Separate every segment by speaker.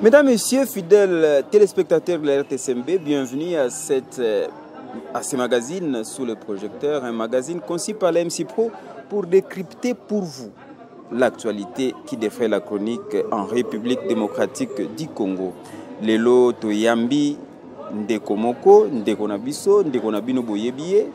Speaker 1: Mesdames, Messieurs, fidèles téléspectateurs de la RTCMB, bienvenue à ce magazine Sous le projecteur, un magazine conçu par la MC Pro pour décrypter pour vous l'actualité qui défraie la chronique en République démocratique du Congo. Lelo toyambi ndeko moko, ndeko na biso, ndeko na bino boyebi ye,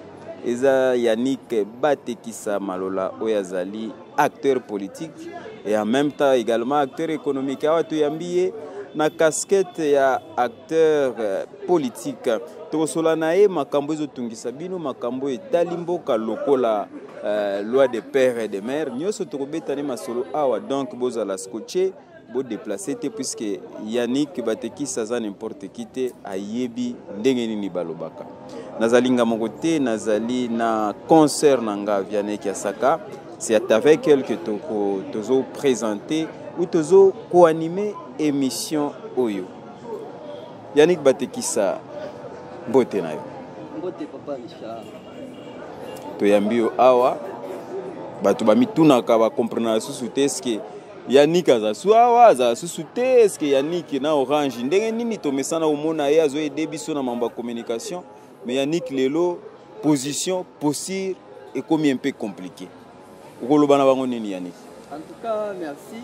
Speaker 1: eza Yannick Batekisa Malola oyo azali acteur politique et en même temps également acteur économique. Awa toyambi ye na casquette ya acteur politique. Tokosola na ye makambo ezotungisa bino, makambo etali mboka lokola loi de père et de mère. Nyonso tokobetani masolo awa, donc bozala scotché, bodéplacer te, puisque Yannick Batekisa aza n'importe qui te, ayebi ndenge nini balobaka. Nazali nga moko te, nazali na concert na nga Vianney Kiasaka. C'est avec elle que tozo présenter ou tozo co-animer émission oyo. Yannick Batekisa, mbote na yo.
Speaker 2: Mbote, papa Richard.
Speaker 1: Toyambi yo awa, bato bamitunaka, bakomprenaka lisusu te, eske Yannick aza su awa, azala susu te? Eske Yannick na Orange ndenge nini? Tomesana komona ye azoaider biso na mambo ya communication, mais Yannick lelo position posture ekomi un peu compliqué. Okoloba na bango nini, Yannick?
Speaker 2: En tout cas, merci.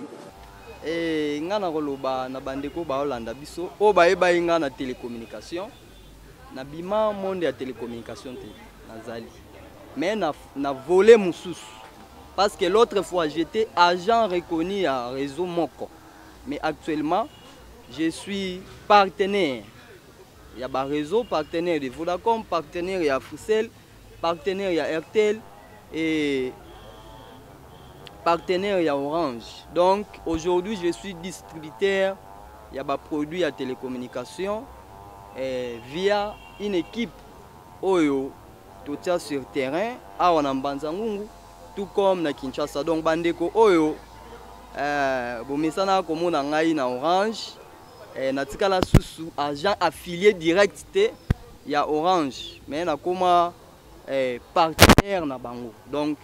Speaker 2: E nga na koloba na bandeko baolanda biso oyo bayeba ye nga na télécommunication, nabima monde ya télécommunication te, nazali mais na volet mosusu, parce que l'autre fois j'étais agent reconnu à réseau moko, mais actuellement je suis partenaire ya baréseau, partenaire de Vodacom, partenaire ya Africell, partenaire ya Airtel et partenaire ya Orange. Donc aujourd'hui je suis distributeur ya baproduit ya télécommunication via une équipe oyo totia sur terrain awa na Mbanza Ngungu tout comme na Kinshasa. Donc bandeko oyo bomesana komona ngai na Orange, natikala susu agent affilié direct te ya Orange, mais nakoma partenaire na bango. Donc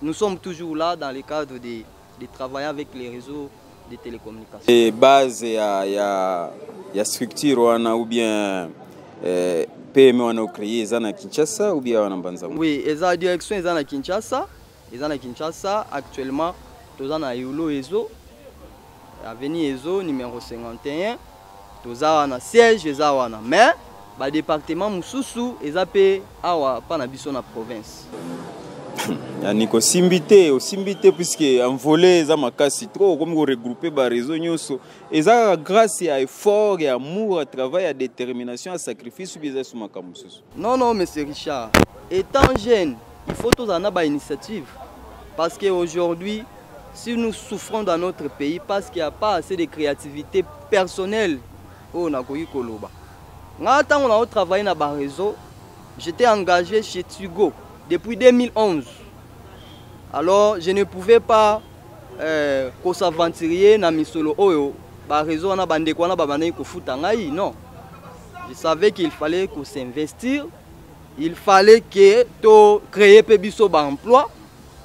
Speaker 2: nous sommes toujours là dans le cadre de travailler avec les réseaux de télécommunications.
Speaker 1: Et base ya structure wana ou bien PME wana ocréé, eza na Kinshasa ou bien wana Mbanza?
Speaker 2: Oui, eza direction eza na Kinshasa, eza na Kinshasa. Actuellement toza na Yolo Ezo, avenue Ezo numéro 51. Toza wana, siège eza wana, mais badépartement mosusu eza mpe awa mpa na biso na province.
Speaker 1: Yannick, osimbi te, osimbi te, puisque envolé eza makasi trop. Okomi koregrouper baréseau nyonso, eza kaka grâce ya effort, ya amour, ya travail, ya détermination, ya sacrifice, ou bien eza su makambo mosusu?
Speaker 2: Non, monsieur Richard, étant jeune, il faut tozala na bainitiative, parce que aujourd'hui si nous souffrons dans notre pays, parce qu'il n'y a pas assez de créativité personnelle. Oyo nakoki koloba, nga ntango nao travailler na baréseau, j'étais engagé chez Tigo depuis 2011. Alors je ne pouvais pas kos'aventurer na misolo oyo baréseau wana, bandeko wana babandaki kofuta ngai. Non, je savais qu'il fallait s'investir, il fallait que to créer mpe biso baemploi.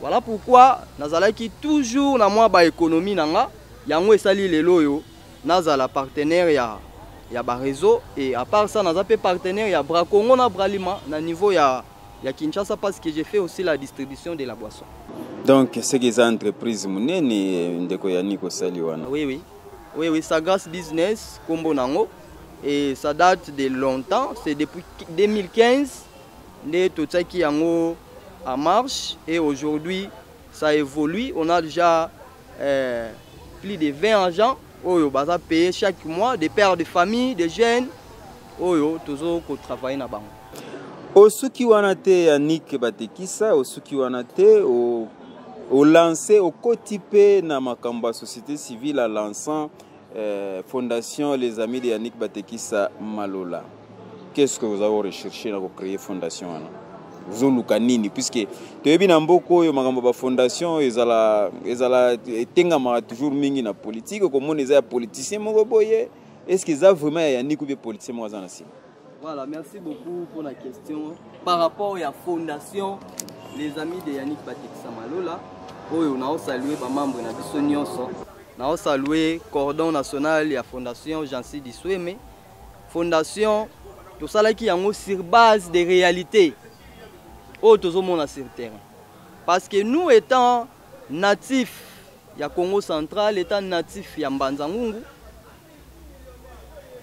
Speaker 2: Voilà pourquoi nazalaki toujours na mwa baéconomie na nga. Yango esali lelo oyo nazala partenaire ya baréseau. Et à part ça, naza mpe partenaire ya Bracongo na Bralima na niveau ya Kinshasa, parce que j'ai fait aussi la distribution de la boisson.
Speaker 1: Donc soki eza entreprise monene, ndeko Yannick, osali wana?
Speaker 2: Oui, Sagas Business kombo nango, et ça date de longtemps, c'est depuis 2015 nde totiaki yango en marche. Et aujourd'hui ça évolue, on a déjà plus de 20 agents oyo baza payer chaque mois, des pères de famille, des jeunes oyo tozo kotravailler na bango.
Speaker 1: Osuki wana te, Yannick Batekisa, osuki wana te, olancer, okoti mpe na makambo ya société civile en lançant fondation Les Amis de Yannick Batekisa Malola. Qu'est-ce que vous avez recherché na kocréer fondation wana? Ozoluka nini? Puisque toyebi na mboka oyo makambo ya bafondation ezala etengamaka toujours mingi na politique. Okomona eza ya politicien moko boye. Est ce que eza vraiment ya Yannick ou bien politicien moko aza na nsima?
Speaker 2: Voilà, merci beaucoup pour la question. Par rapport à la fondation Les Amis de Yannick Batekisa Malola, oyo na saluer ba membre na biso nyonso. Naosaluer cordon national ya Fondation Jancy Disweme. Fondation tosalaki yango sur base de réalité oyo tozomona sur terrain, parce que nous étant natif ya Congo Central, étant natif ya Mbanza Ngungu,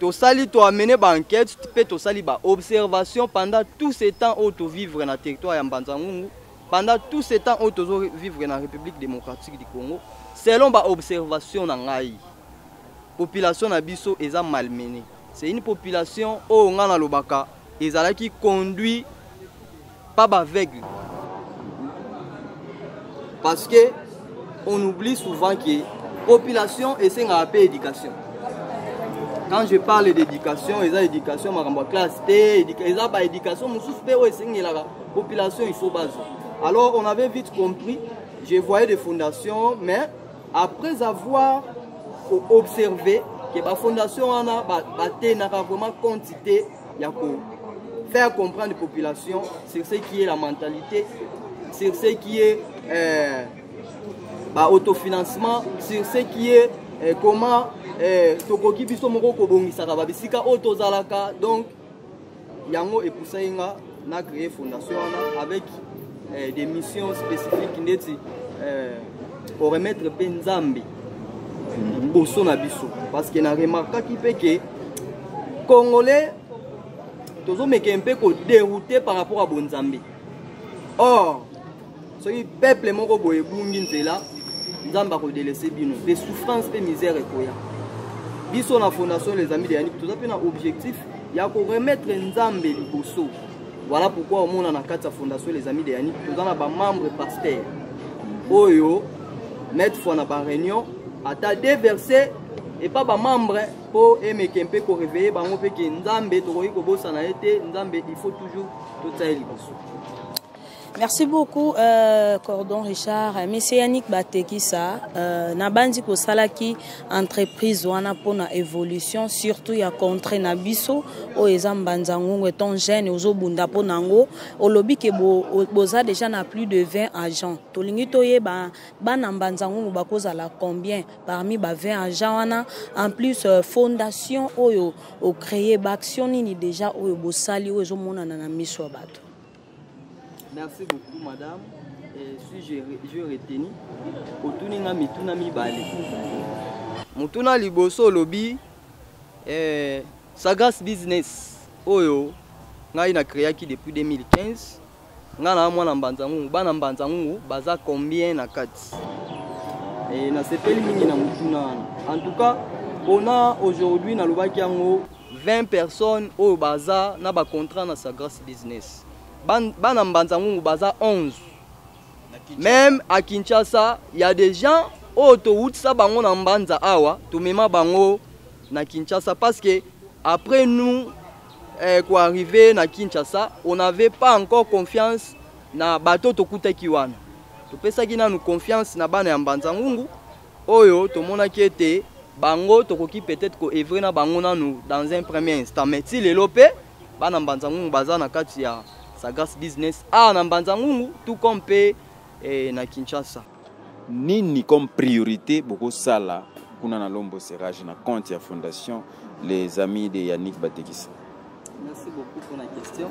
Speaker 2: tosali, toamener baenquête mpe tosali baobservation pendant tout ce temps oyo tovivre na territoire ya Mbanza Ngungu, pendant tout ce temps oyo tozovivre na République démocratique du Congo. Selon baobservation na ngai, population na biso eza malmenée. C'est une population oyo ngai nalobaka ezalaki conduit par baaveugle, parce que on oublie souvent que population esengaka mpe éducation. Quand je parle d'éducation, eza éducation makambo ya classe te, eza baéducation mosusu mpe oyo esengelaka population, il faut bazwa. Alors on avait vite compris, je voyais des fondations, mais après avoir observé que bafondation wana batenaka vraiment compte te ya ko faire comprendre population sur ce qui est la mentalité, sur ce qui est baautofinancement, sur ce qui est comment tokoki biso moko kobongisaka babisika oyo tozalaka. Donc yango epusaki nga na créer fondation wana avec des missions spécifiques, ndeti koremettre mpe Nzambe liboso na biso, parce que na remarkaki mpe ke Congolais tozomeka mpe kodérouter par rapport à bonzambe. Or soki peuple moko boye ebungi nzela, Nzambe akodélaisser bino mpe souffrance mpe misère ekoya. Biso na Fondation Les Amis de Yannick, toza mpe na objectif ya koremettre Nzambe liboso. Voilà pourquoi omona na kati ya Fondation Les Amis de Yannick, toza na bamembre pasteur oyo maintes fois na baréunion, ata deux versets epa bamembre mpo emeke mpe koréveiller bango mpe ke Nzambe tokoki kobosana ye te. Nzambe, il faut toujours totia ye liboso.
Speaker 3: Merci beaucoup, Cordon Richard. Monsieur Yannick Batekisa, nabandi kosalaki entreprise wana mpona évolution surtout ya contrée na biso oyo eza Mbanza Ngungu. Étant jeune ozobunda mpo nango, olobi ke boza déjà na plus de 20 agents. Tolingi toyeba bana Mbanza Ngungu bakozala combien parmi ba 20 agents wana? En plus, fondation oyo ocréer, baaction nini déjà oyo bosali oyo ezomonana na miso ya bato?
Speaker 2: Merci beaucoup, madame. Et si je reteni, otuni nga mituna mibale. Motuna liboso, olobi Sagas Business oyo ngai na créaki depuis 2015, ngai na mwana Mbanza Ngungu, bana Mbanza Ngungu baza combien na kati? E, nasepeli mingi na motuna wana. En tout cas, mpona aujourd'hui, nalobaki yango, 20 personnes oyo baza na bacontrat na Sagrace Business. Bana Mbanza Ngungu baza 11. Même à Kinshasa, il y a des gens oyo towutisa bango na Mbanza awa, tomema bango na Kinshasa, parce que après nous koarriver na Kinshasa, on n'avait pas encore confiance na bato tokutaki wana. Topesaki nanu confiance na bana ya Mbanza Ngungu oyo tomonaki ete bango tokoki peut-être koœuvrer na bango nanu dans un premier instant. Mais ti lelo mpe bana Mbanza Ngungu baza na kati ya Sagas Business awa na Mbanza Ngungu, tout comme mpe na Kinshasa.
Speaker 1: Nini comme priorité bokosala kuna na Lombo Serrage na compte ya Fondation Les Amis de Yannick Batekisa?
Speaker 2: Merci beaucoup pour la question.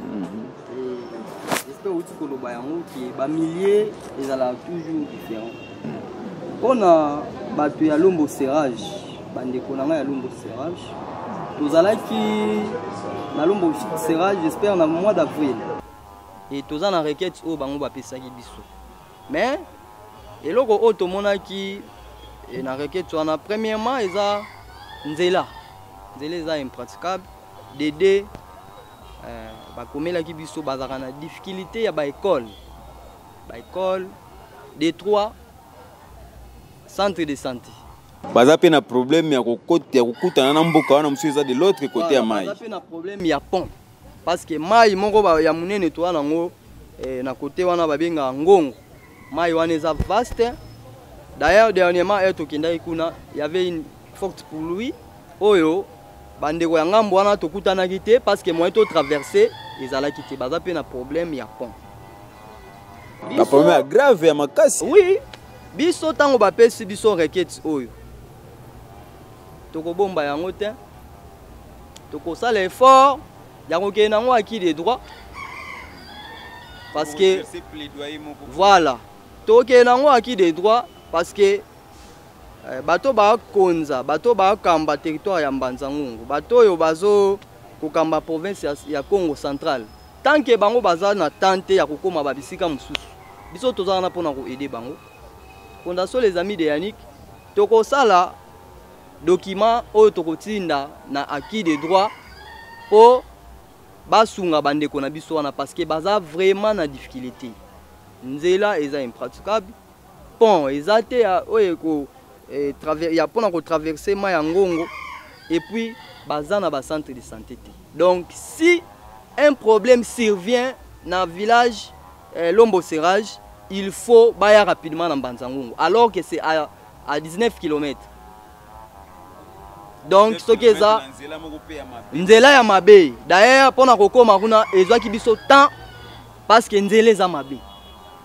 Speaker 2: J'espère outi koloba yango ke bamilieu ezalaka toujours différent. Mpona bato ya Lombo Serrage, bandeko na ngai ya Lombo Serrage, tozalaki na Lombo Serrage, j'espère na mois d'avril, e toza na requête oyo bango bapesaki biso. Mais eloko oyo tomonaki na requête wana, premièrement eza nzela. Nzela eza impraticable. Dede bakomelaki biso bazalaka na difficulté ya baécole, baécole de trois centre de santé.
Speaker 1: Baza mpe na problème ya kokutana na mboka wana mosusu eza de l'autre côté ya mai.
Speaker 2: Baza mpe na problème ya pont, parce que mai moko ya monene toza nango na côté wana babengaka Ngongo. Mai wana eza vaste. D'ailleurs, dernièrement tokendaki kuna, y avait une forte pluie oyo bandeko ya ngambo wana tokutanaki te, parce que moyen totraverse ezalaki te. Baza mpe na problème ya pont.
Speaker 1: Baproblème ya grave ya makasi.
Speaker 2: Oui, biso ntango bapesi biso requête oyo Tokobomba yango te, tokosala effort ya kokende nango à qui de droit, parce que voilà, tokende nango à qui de droit, parce que bato bakonza, bato bakamba territoire ya Mbanza Ngungu, bato oyo bazo kokamba province ya Congo central, tant que bango baza na tente ya kokóma babisika mosusu, biso toza wana mpona koaider bango. Fondation Les Amis de Yannick, tokosala document oyo tokotinda na à qui de droit mpo basunga bandeko na biso wana, parce que baza vraiment na difficulté. Nzela eza impraticable, pont eza te oyo ya mpona kotraverser mai ya Ngongo, et puis baza na bacentre de santé te. Donc si un problème survient na village Lombo Serrage, il faut baya rapidement na Mbanza Ngungu, alors que c'est à 19 km. Donc soki eza nzela ya mabe, d'ailleurs mpona kokóma kuna ezwaki biso temps, parce que nzela eza mabe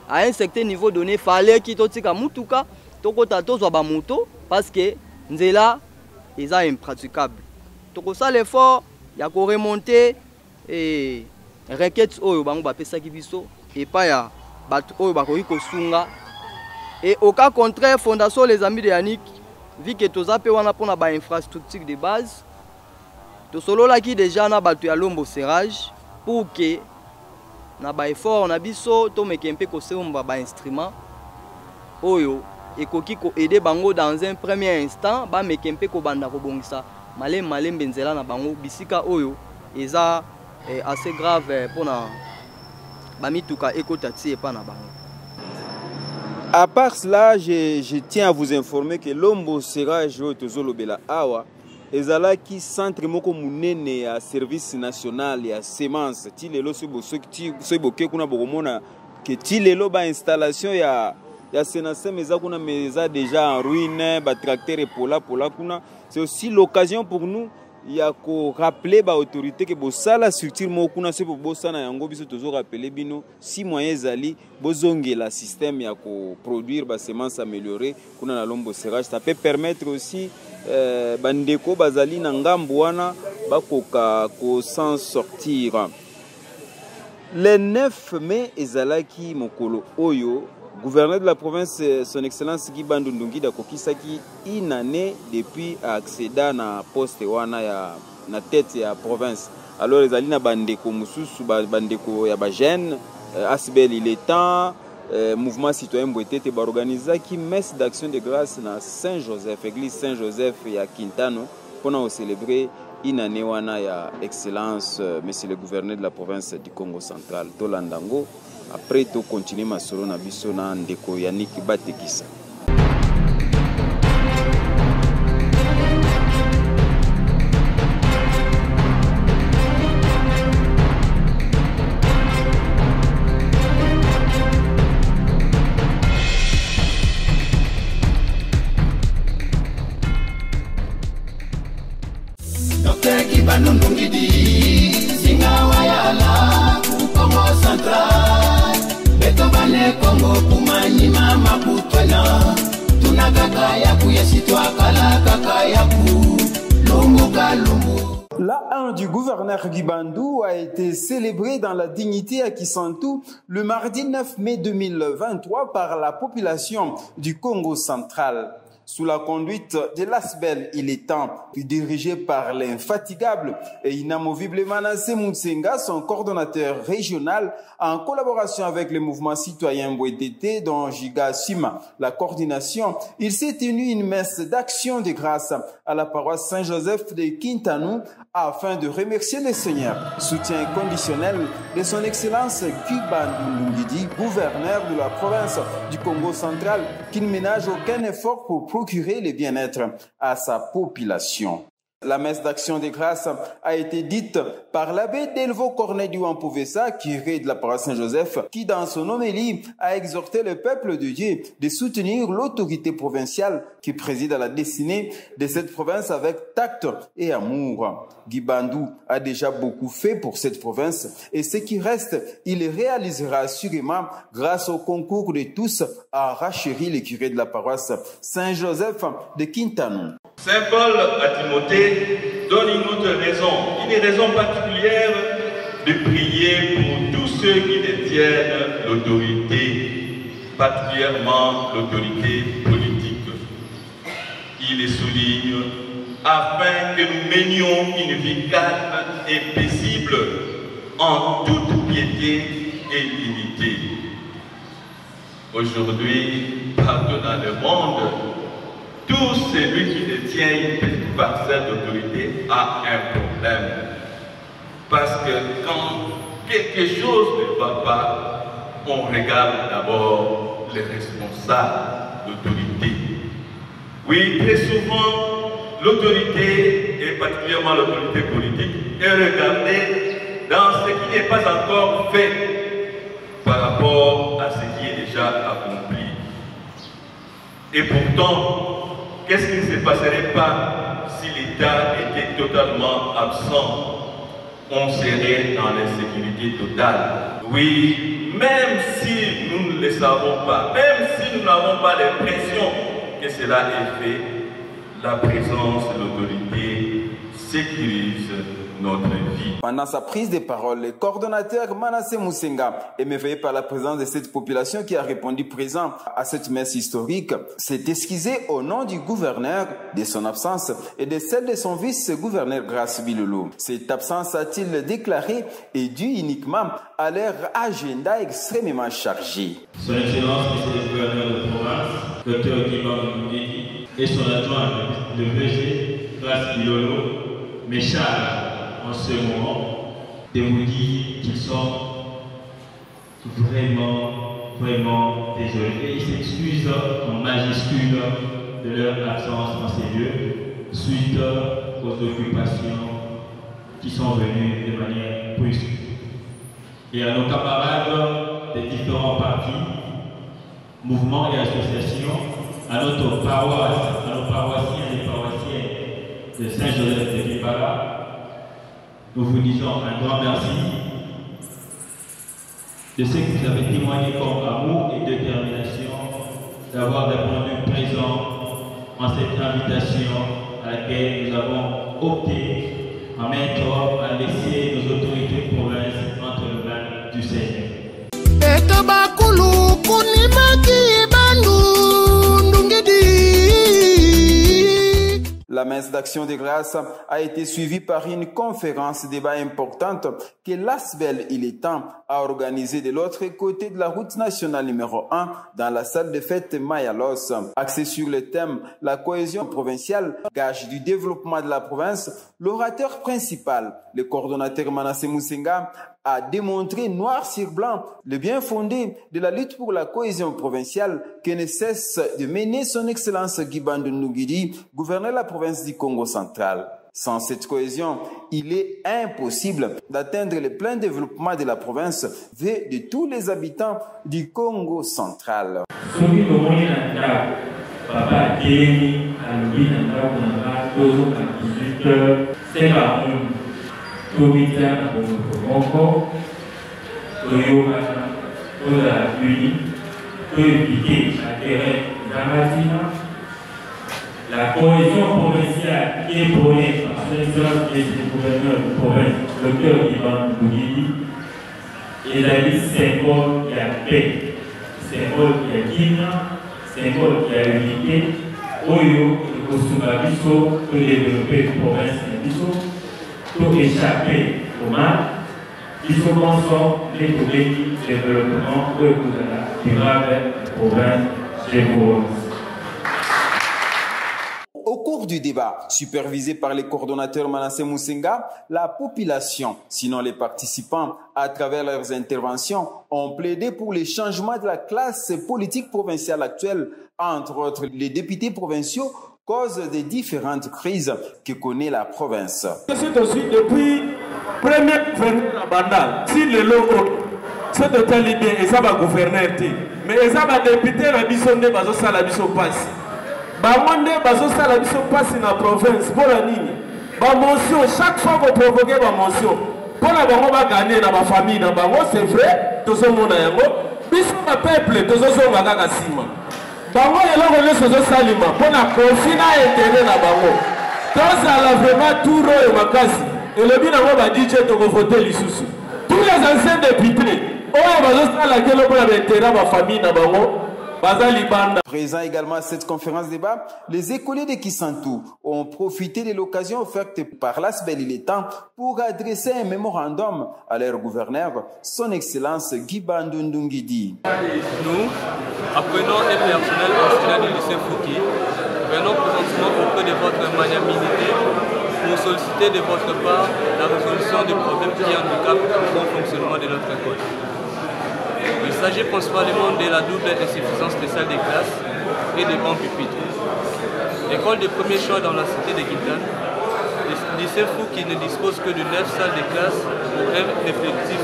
Speaker 2: à un certain niveau donné. Fallait ki totika mutuka, tokota, tozwa bamoto, parce que nzela eza impraticable. Tokosala effort ya koremonter requête oyo bango bapesaki biso epai ya bato oyo bakoki kosunga. Et au cas contraire, Fondation Les Amis de Yannick, vu que toza mpe wana mpona bainfrastructure de base, tosololaki déjà na bato ya Lombo Serrage pour que na baeffort na biso tomeke mpe kosomba bainstrument oyo ekoki koaider bango dans un premier instant, bameke mpe kobanda kobongisa malembe malembe nzela na bango bisika oyo eza assez grave mpona bamituka ekota ti epa na bango.
Speaker 1: À part cela, je tiens à vous informer que Lombo Serrage oyo tozolobela awa ezalaki centre moko monene ya Service national ya semence. Ti lelo, soki boke kuna, bokomona ke ti lelo bainstallation ya Senasem eza kuna, mais eza déjà en ruine, batracteur epolapola kuna. C'est aussi l'occasion pour nous ya korappeler baautorité ke bosala structure moko kuna. Soki bobosana yango, biso tozorappeler bino, si moyen ezali, bozongela système ya koproduire basemence améliorée kuna na Lombo Serrage. Ça peut permettre aussi bandeko bazali na ngambu wana bakoka kosan sortir. Le 9 mai ezalaki mokolo oyo gouverneur de la province, Son Excellence Guy Bandu Ndungidi, akokisaki une année depuis accéda na poste wana ya na tête ya province. Alors ezali na bandeko mosusu, bandeko ya bajeune ASBL Il est temps, Mouvement citoyen Mbwetete, baorganizaki messe d'action de grâce na Saint-Joseph, église Saint-Joseph ya Kintano, mpona kocélébrer une année wana ya Excellence monsieur le gouverneur de la province du Congo central. Tolanda yango, après tocontinue masolo na biso na ndeko Yannick Batekisa.
Speaker 4: Docteur Guy Bandu Ndungidi, singa wayala ku Congo central, beto bane Congo kumanyima maputwana, tuna kaka yaku yesitwakala kaka yaku lumbuka lumbu.
Speaker 1: La 1 du gouverneur Guy Bandu a été célébrée dans la dignité à Kisantu le mardi 9 mai 2023 par la population du Congo central. Sous la conduite de l'ASBL Il est temps, dirigé par l'infatigable et inamovible Manassé Moutsenga, son coordonnateur régional, en collaboration avec le Mouvement citoyen Mbouetete, dont Giga Sima la coordination, il s'est tenu une messe d'action de grâce à la paroisse Saint-Joseph de Kintanou afin de remercier le Seigneur. Soutien conditionnel de Son Excellence Guy Ndungidi, gouverneur de la province du Congo central, qui ne ménage aucun effort pour procurer le bien-être à sa population. La messe d'action de grâce a été dite par l'abbé Delvaux Corneille du Wampuvesa, curé de la paroisse Saint-Joseph, qui dans son homélie a exhorté le peuple de Dieu de soutenir l'autorité provinciale qui préside à la destinée de cette province avec tact et amour. Guy Bandu a déjà beaucoup fait pour cette province et ce qui reste, il réalisera assurément grâce au concours de tous, a rachéri le curé de la paroisse Saint-Joseph de Kintanou.
Speaker 5: Saint Paul à Timothée donne une autre raison, une raison particulière de prier pour tous ceux qui détiennent l'autorité, particulièrement l'autorité politique. Il les souligne afin que nous menions une vie calme et paisible en toute piété et dignité. Aujourd'hui, partout dans le monde, tout celui qui détient une petite parcelle d'autorité a un problème. Parce que quand quelque chose ne va pas, on regarde d'abord les responsables d'autorité. Oui, très souvent, l'autorité, et particulièrement l'autorité politique, est regardée dans ce qui n'est pas encore fait par rapport à ce qui est déjà accompli. Et pourtant, qu'est-ce qui ne se passerait pas si l'État était totalement absent? On serait dans l'insécurité totale. Oui, même si nous ne le savons pas, même si nous n'avons pas l'impression que cela est fait, la présence de l'autorité sécurise notre vie.
Speaker 1: Pendant sa prise de parole, le coordonnateur Manassé Moussenga, émerveillé par la présence de cette population qui a répondu présent à cette messe historique, s'est excusé au nom du gouverneur de son absence et de celle de son vice-gouverneur Grace Bilolo. Cette absence, a-t-il déclaré, est due uniquement à leur agenda extrêmement chargé.
Speaker 6: Son Excellence, Monsieur le gouverneur de province, Dr Guy Bandu Ndungidi, et son adjoint, le VG Grace Bilolo, me chargent en ce moment de vous dire qu'ils sont vraiment, vraiment désolés. Et ils s'excusent en majuscule de leur absence en ces lieux suite aux occupations qui sont venues de manière brusque. Et à nos camarades des différents partis, mouvements et associations, à notre paroisse, à nos paroissiens et paroissiennes de Saint-Joseph de Kimbala, nous vous disons un grand merci de ce que vous avez témoigné comme amour et détermination d'avoir répondu présent en cette invitation à laquelle nous avons opté à mettre, à laisser nos autorités de province entre les mains du Seigneur.
Speaker 1: La messe d'action de grâce a été suivie par une conférence débat importante que l'ASBEL Il est temps a organisée de l'autre côté de la route nationale numéro 1 dans la salle de fête Mayalos. Axée sur le thème La cohésion provinciale, gage du développement de la province, l'orateur principal, le coordonnateur Manassé Moussenga, a démontré noir sur blanc le bien fondé de la lutte pour la cohésion provinciale que ne cesse de mener son Excellence Guy Bandu Ndungidi, gouverneur de la province du Congo central. Sans cette cohésion, il est impossible d'atteindre le plein développement de la province vu de tous les habitants du Congo central.
Speaker 6: Soki tomoni na ndako, papa atelemi, alobi na ndako na nga, tozoka 18 heures, senga mundu. Tomitia na bomoto moko, toyokana, tozala uni, toevite ba terrain ezanga ntina. La cohésion provinciale qui est prônée par son Excellence Monsieur le gouverneur de province, docteur Guy Bandu Ndungidi, ezali symbole ya paix, symbole ya kimia, symbole ya unité, oyo ekosunga biso todévelopper province na biso, to échapper au mal, biso nyonso nde tobengi développement oyo ekozala durable na province. Je vous remercie.
Speaker 1: Au cours du débat, supervisé par les coordonnateurs Manassé Moussenga, la population, sinon les participants, à travers leurs interventions, ont plaidé pour les changements de la classe politique provinciale actuelle, entre autres les députés provinciaux, cause des différentes crises que connaît la province.
Speaker 7: Depuis premier gouverneur abanda ti lelo oyo soki totali bien eza bagouverneur te mais eza badepute na biso nde bazosala biso mpasi bango nde bazosala biso mpasi na province mpo na nini bamotion chaque fois koprovoke bamotion mpo na bango baganye na bafamille na bango c'est vrai tozomona yango biso bapeuple tozozonga kaka nsima Bango eloko nyonso ezosalima mpo na kofi na interet na bango. Tozala vraiment tour oyo makasi. Elobi nango ba DJ tokovote lisusu. Tous les anciens députés oyo bazosala kelo mpo na ba interet ba famille na bango baza libanda.
Speaker 1: Présent également à cette conférence débat, les écoliers de Kisantu ont profité de l'occasion offerte par l'ASBEL Il est temps pour adresser un mémorandum à leur gouverneur, son Excellence Guy Bandu Ndungidi.
Speaker 8: Nous, apprenants et personnel enseignant du lycée Fouki, venons présentement auprès de votre magnanimité pour solliciter de votre part la résolution des problèmes qui handicapent le bon fonctionnement de notre école. Il s'agit principalement de la double insuffisance des salles de classe et des bancs pupitres. L'école de premier choix dans la cité de Guitane, le lycée Fouki ne dispose que de 9 salles de classe pour un effectif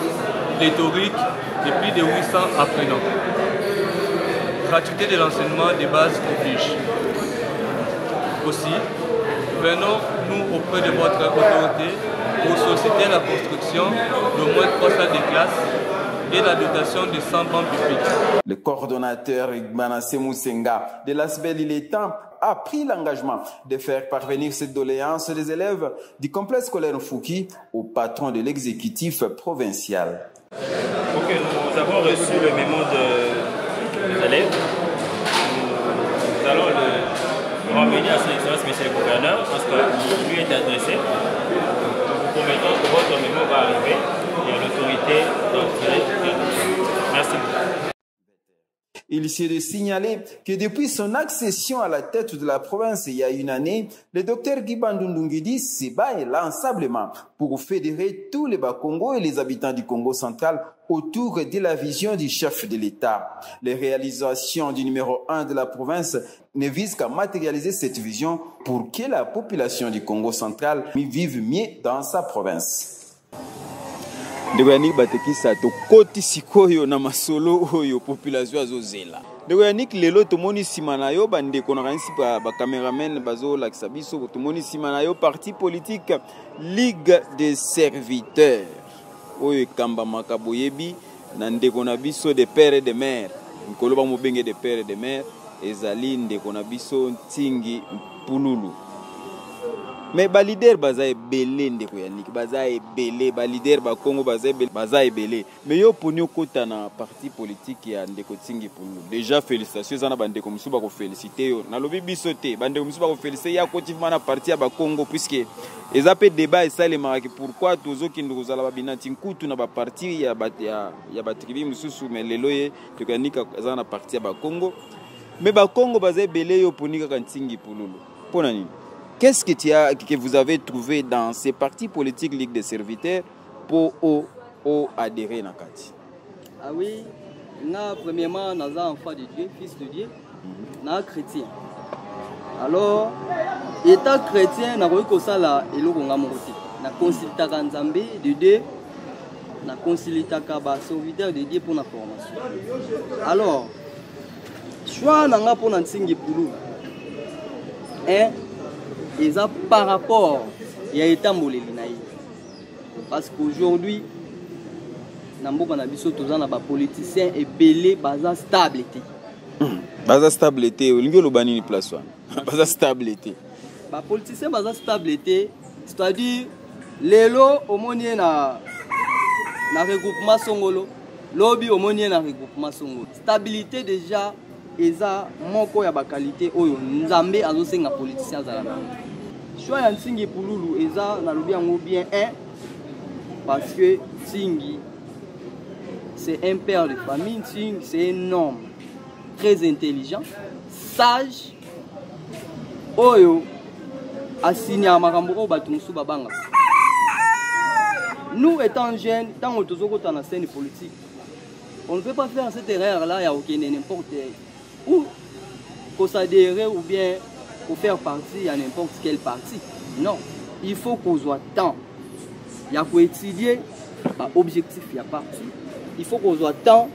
Speaker 8: pléthorique de plus de 800 apprenants. Gratuité de l'enseignement de base oblige. Aussi, venons-nous auprès de votre autorité pour solliciter la construction d'au moins 3 salles de classe et la dotation de 100 bancs pupitres.
Speaker 1: Le coordonnateur Manassé Moussenga de l'ASBEL Il est temps a pris l'engagement de faire parvenir cette doléance des élèves du complexe scolaire Fouki au patron de l'exécutif provincial.
Speaker 9: Ok, nous avons reçu le mémo des élèves. Nous allons le ramener à son excellence, monsieur le gouverneur, parce qu'il lui est adressé. Nous vous promettons que votre mémo va arriver et à l'autorité d'en tirer. Merci beaucoup.
Speaker 1: Il s'est de signaler que depuis son accession à la tête de la province il y a une année, le docteur Guy Bandu Ndungidi se bat inlassablement pour fédérer tous les Bas-Congo et les habitants du Congo central autour de la vision du chef de l'État. Les réalisations du numéro 1 de la province ne visent qu'à matérialiser cette vision pour que la population du Congo central vive mieux dans sa province. Ndeko Yannick Batekisa, tokoti sikoyo na masolo oyo population azozela. Ndeko Yannick, lelo tomoni nsima na yo bandeko nakanisi ba cameraman bazolakisa biso, tomoni nsima na yo parti politique Ligue des Serviteurs oyo ekambamaka boyebi na ndeko na biso de père et de mère, nkolo bamobenge de père et de mère, ezali ndeko na biso Ntingi Mpululu. Mais ba leader baza ebele ndeko Yannick, baza ebele, ba leader ba Congo baza ebele, baza ebele. Mais yo poni okota na parti politique ya ndeko Ntingi Mpululu. Déjà félicitations eza na ba ndeko mosusu bako féliciter yo. Nalobi biso te, ba ndeko mosusu bako féliciter ya koti vraiment na parti ya ba Congo puisque eza pe débat esalemaka ke pourquoi tozokende kozala ba binati nkutu na ba parti ya ba, ya, ya ba tribu mosusu, mais lelo ye ndeko Yannick aza na parti ya ba Congo. Mais ba Congo baza ebele, yo poni kaka Ntingi Mpululu. Pona nini? Qu'est-ce que tu as, que vous avez trouvé dans ces partis politiques Ligue des Serviteurs pour o, o adhérer na kati?
Speaker 2: Ah oui, nga premièrement naza enfant de Dieu, fils de Dieu, na chrétien. Alors, état chrétien nakoki kosala eloko nga moko te. Na consultaka Nzambe de Dieu, na consultaka ba serviteur de Dieu pour la formation. Alors, choix na nga pour Ntingi Mpululu, hein, eza par rapport ya etamboleli na ye. Parce qu'aujourd'hui, na mboka na biso toza na ba politiciens ebele baza stable te.
Speaker 1: Baza stable te, olingi oloba nini place wana? Baza stable te.
Speaker 2: Ba politiciens baza stable te, c'est-à-dire lelo omoni ye na regroupement Songolo, lobi omoni ye na regroupement Songolo. Stabilité déjà eza moko ya ba qualité oyo Nzambe azosenga politicien azala na. Choix ya Ntingi Mpululu eza nalobi yango bien un parce que Ntingi c'est un père de famille, Ntingi c'est un homme très intelligent, sage, oyo asinya makambo oyo bato mosusu babangaka. Nous étant jeunes, tant que tozokota na scène politique, on ne peut pas faire cette erreur-là ya kokende n'importe où, kosadere ou bien kofaire partie ya n'importe quel parti. Non, il faut kozwa temps ya koétudie baobjectif ya parti, il faut kozwa temps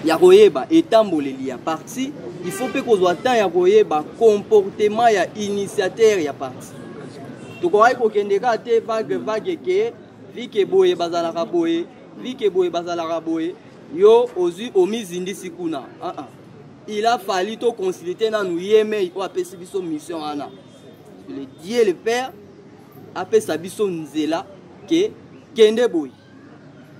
Speaker 2: ya koyeba etamboleli ya parti, il faut mpe kozwa temps ya koyeba comportement ya initiateur ya parti. Tokokaki kokende kaka te vague vague ke vike boye bazalaka boye, vike boye bazalaka boye, yo ozwi omizindisi kuna. Uh -uh. Il a fallu to consulter nanu ye mei oyo apesi biso mission wana, le Dieu le Père apesa biso nzela ke kende boye,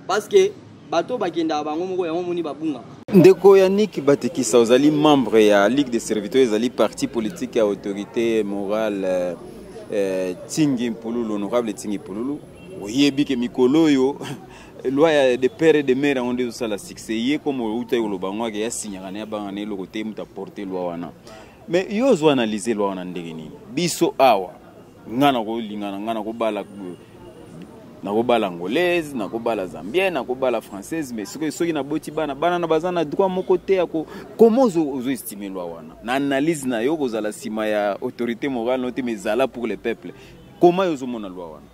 Speaker 2: parce que bato bakendaka bango moko yango moni babungaka.
Speaker 1: Ndeko Yannick Batekisa, ozali membre ya Ligue des serviteurs, ezali parti politique ya autorité morale Tingi Mpululu, honorable Tingi Mpululu. Oyebi ke mikolo oyo loi ya de père et de mère yango nde ezosala succès. Ye comme outaki koloba yango ake yasinyaka na yabanga na eloko te, moto aporte loi wana. Mais yo ozo analyse loi wana ndenge nini? Biso awa, nga nakolingana, nga nakobala, nakobala angolaise, nakobala zambienne, nakobala française, mais soki naboti bana, bana na baza na droit moko te ya ko. Comment ozo estime loi wana na analyse na yo? Kozala nsima ya autorité morale no te, mais ezala pour le peuple. Comment yo ozomona loi wana?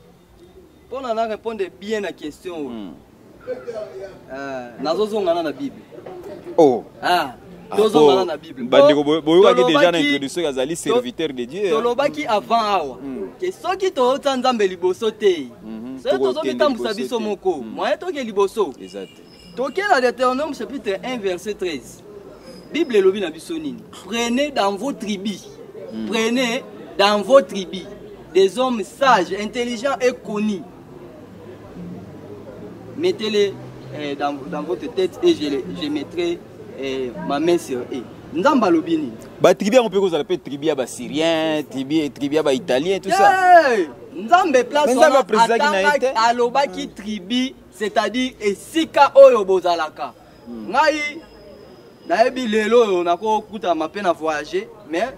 Speaker 2: Mpona na répondre bien na question oyo, nazozongana na Bible.
Speaker 1: Oh.
Speaker 2: Ah, tozongana na Bible.
Speaker 1: Bandeko, boyokaki déjà na introduction, azali serviteur de Dieu.
Speaker 2: Tolobaki avant awa ke soki toota Nzambe liboso te, soki tozomitambwisa biso moko, moyen toke liboso
Speaker 1: eza te.
Speaker 2: Toke na Deutéronome chapitre 1 verset 13. Bible elobi na biso nini? Prenez dans vos tribus, prenez dans vos tribus des hommes sages, intelligents et connus, mettez-les dans votre tête et je mettrai ma main sur eux. Nzambe alobi nini?
Speaker 1: Batribu yango mpe kozala mpe tribu ya Basyrien, tribu ya Baitalien, tout ça.
Speaker 2: Hey! Nzambe place
Speaker 1: Mais Nzambe
Speaker 2: wana
Speaker 1: aprécisaki na ye te.
Speaker 2: Alobaki tribu, c'est-à-dire esika oyo bozalaka. Ngai nayebi lelo oyo nakokutama mpe na voyager, mais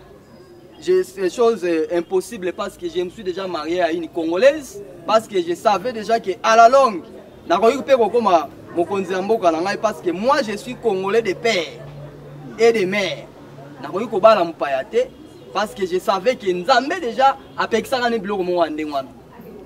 Speaker 2: c'est chose impossible parce que je me suis déjà marié à une Congolaise, parce que je savais déjà que à la longue nakoki mpe kokoma mokonzi ya mboka na ngai, parce que moi je suis congolais de père et de mère. Nakoki kobala mopaya te parce que je savais que Nzambe déjà apekisaka ne biloko moko ya ndenge wana.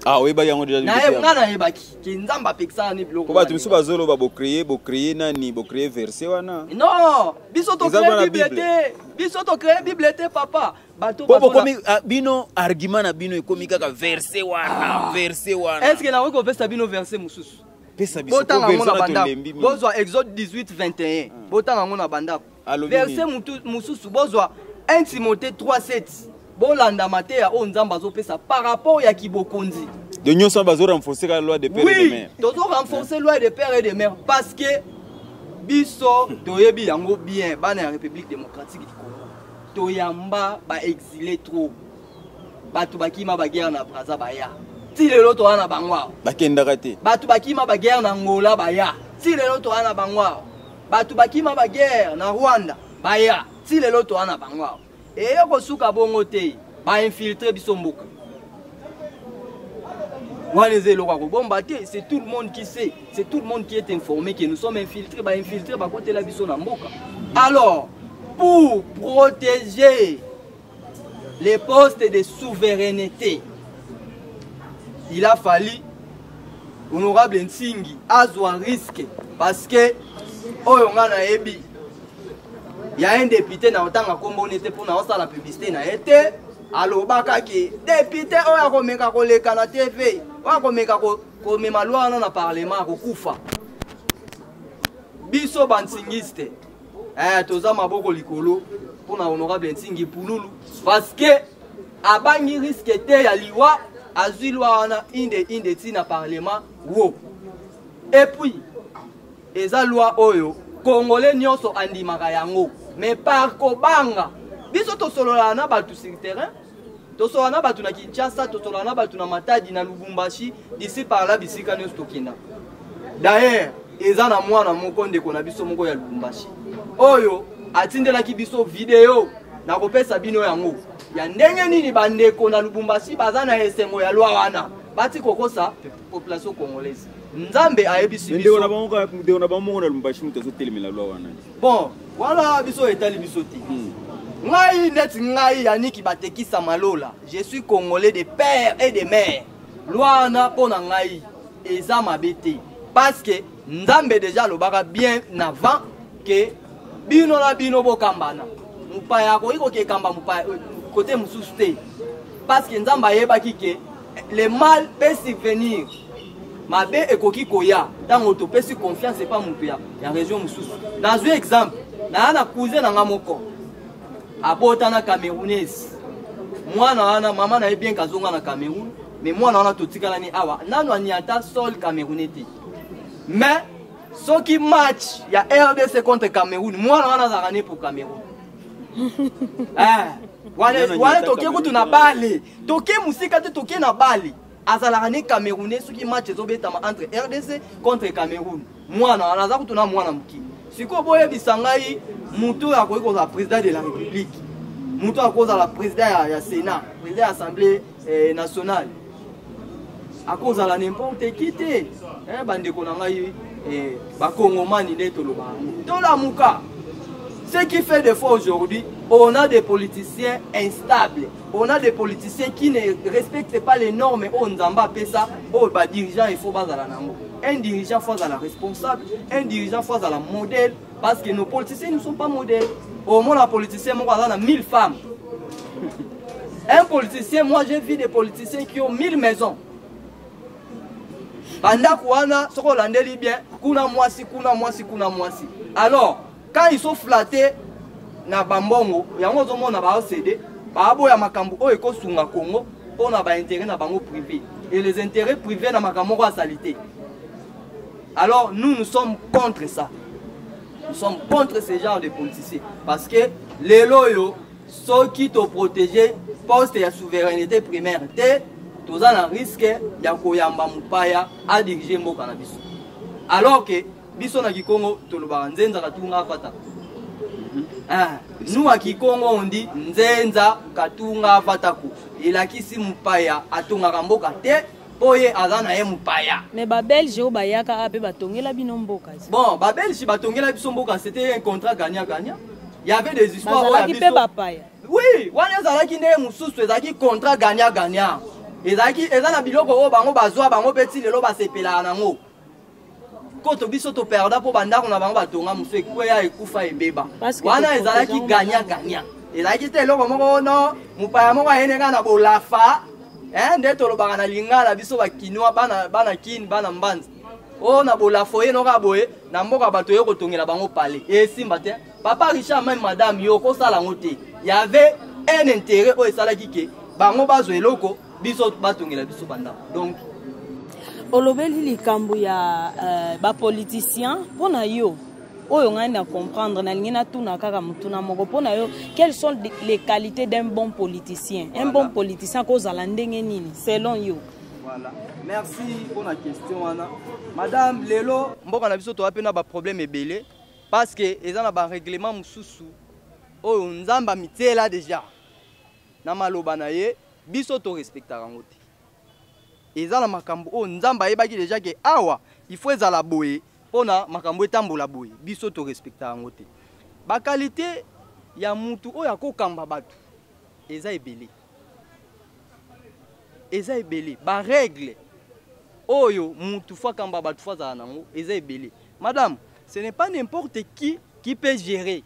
Speaker 1: Ah, oyebaki yango déjà?
Speaker 2: Nga nayebaki ke Nzambe apekisaka ne biloko
Speaker 1: Po bato mosusu bazoloba bocréer nani, bocréer verset wana.
Speaker 2: Non, biso tocréer Bible te, biso tocréer Bible te, papa. Bato
Speaker 1: po bokomi bino, argument na bino ekomi kaka verset wana, verset wana.
Speaker 2: Est ce que nakoki kopesa bino verset mosusu?
Speaker 1: Pesa biso.
Speaker 2: Botanga yango na bandako, bozwa Exode 18 21, botanga yango na bandako. Verset mosusu, bozwa 1 Timothée 3 7, bolanda mateya oyo Nzambe azopesa par rapport ya kibokonzi.
Speaker 1: De nyonso bazo renforcer la loi de père et de mère.
Speaker 2: Tozo renforcer loi de père et de mère parce que biso toyebi yango bien, bana ya République démocratique du Congo, toyamba baexilé trop, bato bakima baguerre na Braza baya, ti lelo toza na bango awa.
Speaker 1: Bakendaka te.
Speaker 2: Bato bakima baguerre na Angola baya, ti lelo toza na bango awa. Bato bakima baguerre na Rwanda baya, ti lelo toza na bango awa. Eye kosuka bongo te, bainfiltre biso mboka wana. Eza eloko ya kobomba te, c'est tout le monde qui sait, c'est tout le monde qui est informé que nous sommes infiltrés. Bainfiltré bakotela biso na mboka. Alors, pour protéger les postes de souveraineté, il a fallu honorable Nsingi azwa risque, parce que oyo nga nayebi ya un député na otanga nkombo te mpona osala publicité na ye te, alobaka ke député oyo akomeka koleka na TV, oyo akomeka komema loi wana na parlement, akokufa. Biso bantingiste toza maboko likolo mpona honorable Ntingi Pululu, parce que abangi risque te ya liwa, azwi loi wana inde inde ntina parlement wo. Et puis eza loi oyo congolais nyonso andimaka yango, mais par kobanga, biso tosololaka na bato sur terrain, tosolola na bato na Kinshasa, tosolola na bato na Matadi, na Lubumbashi, d'ici par là, bisika nyonso tokenda. D'ailleurs eza na mwana moko, ndeko na biso moko ya Lubumbashi, oyo atindelaki biso video, nakopesa bino yango, ya ndenge nini bandeko na Lubumbashi baza na esengo ya loi wana. Bati kokosa population congolaise. Nzambe ayebisi
Speaker 1: biso, ndeko na bango moko na Lubumbashi moto azotelemela loi wana.
Speaker 2: Bon, wana biso etali biso te. Ngai neti ngai Yannick Batekisa Malola, je suis congolais de père et de mère. Loi wana mpo na ngai eza mabe te parce que Nzambe déjà alobaka bien avant que bino na bino bokambana. Mopaya akoki kokekamba mopaya kote mosusu te parce que Nzambe ayebaki que le mal peut survenir. Mabe ekoki koya ntango topesi confiance epa moto ya, ya région mosusu. Nazwi exemple, naya na cousin na nga moko abota na camerounaise, mwana wana mama na ye bien kazonga na Cameroun, mais mwana wana totikalani awa nanu aniata sol camerounais te. Mais soki match ya RDC contre Cameroun, mwana wana azalaka ne pour Cameroun. Eh, wana toke kutu na bale, toke mosika te, toke na bale, azalaka ne camerounais soki match ezobetama entre RDC contre Cameroun. Mwana wana aza kutu na mwana moke. Sikoyo boyebisa ngai moto oyo akoki kozala président de la république, moto oyo akozala président ya sénat, président ya assemblée nationale, akozala n'importe qui te. Bandeko na ngai, bakongomani nde toloba yango, tolamuka. Ce qui fait des fois aujourd'hui, on a des politiciens instables, on a des politiciens qui ne respectent pas les normes oyo Nzambe apesa, oyo ba dirigeants il faut bazala nango. Un dirigeant faut azala responsable, un dirigeant faut azala modèle, parce que nos politiciens ne sont pas modèles. Au moins, un politicien moko aza na 1000 femmes. Un politicien, moi j'ai vu des politiciens qui ont 1000 maisons. Bandako wana, soko olandeli bien, kuna mwasi, kuna mwasi, kuna mwasi. Alors, quand ils sont flattés na bambongo, yango ozomona ba céder, baboya makambo oyo ekosunga Congo mpona ba intérêt na bango privé. Et les intérêts privés na makambo moko ya salité. Alors nous, nous sommes contre ça. Nous sommes contre ce genre de politiciens. Parce que lelo oyo, soki toprotéger poste ya souveraineté primaire te, toza na risque ya koyamba mopaya adirige mboka na biso. Alors que biso na Kikongo tolobaka nzenza katunga afata. Ah, nous à Kikongo on dit nzenza katunga afataku. Elakisi mopaya atongaka mboka te, mpo ye aza na ye mopaya.
Speaker 3: Mais babelge oyo bayaka awa mpe batongela bino mboka.
Speaker 2: Bon, babelge batongela biso mboka, c'était un contrat gagnant-gagnant. Il y avait des histoires oyo ya
Speaker 3: bazalaki mpe
Speaker 2: biso.
Speaker 3: Bapaya.
Speaker 2: Oui, wana ezalaki ndenge mosusu, ezalaki contrat gagnant-gagnant. Ezalaki eza na biloko oyo bango bazwa, bango mpe ti lelo basepelaka nango. Koto biso toperda mpo bandako na bango batonga mosusu ekweya, ekufa, ebeba.
Speaker 3: Parce que
Speaker 2: Wana
Speaker 3: toprotéger
Speaker 2: ezalaki
Speaker 3: yango
Speaker 2: gagnant-gagnant. Ezalaki te eloko moko no mopaya moko ayene kaka na bolafa, eh, nde tolobaka na lingala biso bakinois, bana, bana kine, bana mbanza oyo na bolafo ye noka boye na mboka bato oyo kotongela bango pale esimba te. Papa Richard, même madame yo okosala yango te. Y avait un intérêt oyo esalaki ke bango bazwa eloko, biso batongela biso bandako. Donc
Speaker 3: olobeli likambo ya bapoliticien. Mpo na yo oyo ngai na comprendre, nalingi natuna kaka motuna moko: mpo na yo, quelles sont les qualités d'un bon politicien? Un bon politicien akozala ndenge nini selon yo?
Speaker 2: Voilà, merci pour la question wana, madame. Lelo mboka na biso toza mpe na baproblème ebele parce que eza na barèglement mosusu oyo Nzambe amitiela déjà na maloba na ye, biso torespectaka yango te. Eza na makambo oyo Nzambe ayebaki déjà ke awa il faut ezala boye mpona makambo etambola boye, biso torespectaka yango te. Baqualité ya mutu oyo akokamba bato eza ebele, eza ebele. Barègle oyo mutu faut akamba bato faut azala nango eza ebele. Madame, ce n'est pas n'importe qui qui peut gérer,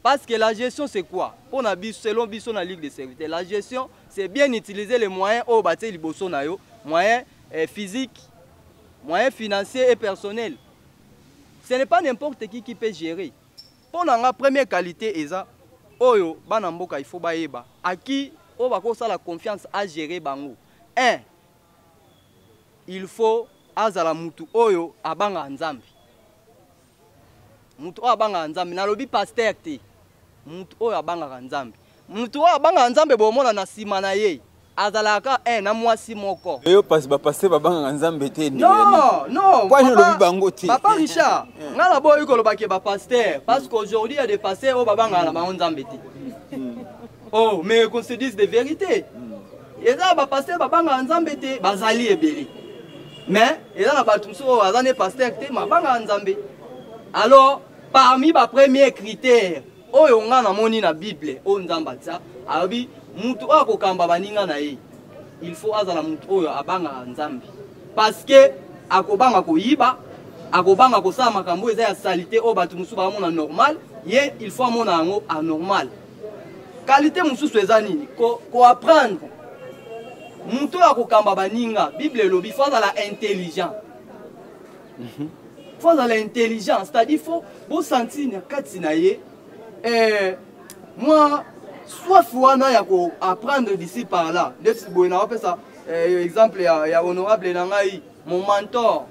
Speaker 2: parce que la gestion, c'est quoi? Mpona biso, selon biso na Ligue de Serviteurs, la gestion, c'est bien utiliser les moyens oyo batie liboso na yo, moyens physique, moyens financiers et personnels. Ce n'est pas n'importe qui qui peut gérer. Mpo na nga, première qualité eza oyo bana mboka il faut bayeba aki oyo bakosala confiance à gérer bango. Un, il faut azala mutu oyo abangaka Nzambe. Mutu oyo abangaka Nzambe, nalobi pasteur te, mutu oyo abangaka Nzambe. Mutu oyo abangaka Nzambe, bomona na nsima na ye azalaka un na mwasi moko.
Speaker 1: Yo pasi bapasteur babangaka Nzambe te?
Speaker 2: Non, non.
Speaker 1: Pwani olobi bango te?
Speaker 2: Papa Richard, nga na boyi kolobaki bapasteur parce qu'aujourd'hui il y a des pasteurs oyo babangaka na bango Nzambe te. Oh, mais qu'on se dise des vérités, eza bapasteur babangaka Nzambe te, bazali ebele. Mais eza na bato mosusu oyo aza ne pasteur te, mabangaka Nzambe. Alors, parmi bapremier critère Oyo nga namoni na Bible, oyo Nzambe atia, alobi mutu oyo akokamba baninga na ye, il faut azala mutu oyo abangaka Nzambe. Parce que akobanga koyiba, akobanga kosala makambo eza ya salite oyo bato mosusu baamona normal, ye il faut amona yango anormal. Qualité mosusu eza nini? Ko, ko apprendre. Mutu oyo akokamba baninga, Bible elobi faut azala intelligent. Faut azala intelligent, c'est-à-dire faut bosentir na kati na ye eh, mwa soif wana ya ko apprendre d'ici par là. Ndeti boye na opesa eh, exemple ya, ya honorable na ngai, mon mentor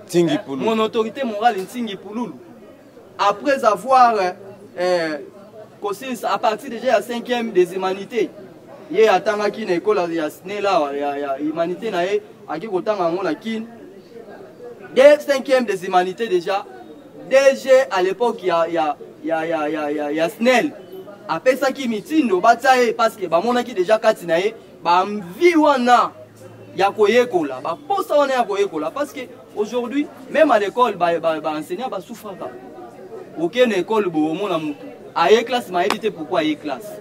Speaker 1: Ntingi
Speaker 2: eh,
Speaker 1: Pululu.
Speaker 2: Mon autorité morale Ntingi Pululu. Après avoir eh, kosilisa à partir déjà ya 5e des humanités, ye atangaki na ekole ya SNEL awa ya, ya humanité na ye aki kotanga yango na Kin. Dès 5e des humanités déjà, DG à l'époque ya, ya, ya, ya, ya, ya, ya SNEL apesaki mitindo batia ye parce que bamonaki déjà kati na ye bamvi wana ya koyekola, baposa wana ya koyekola, parce que aujourd'hui même à l'école ba, ba, ba enseignant basouffraka. Okende na école boye omona mutu aye classe mayebi te pourquoi aye classe.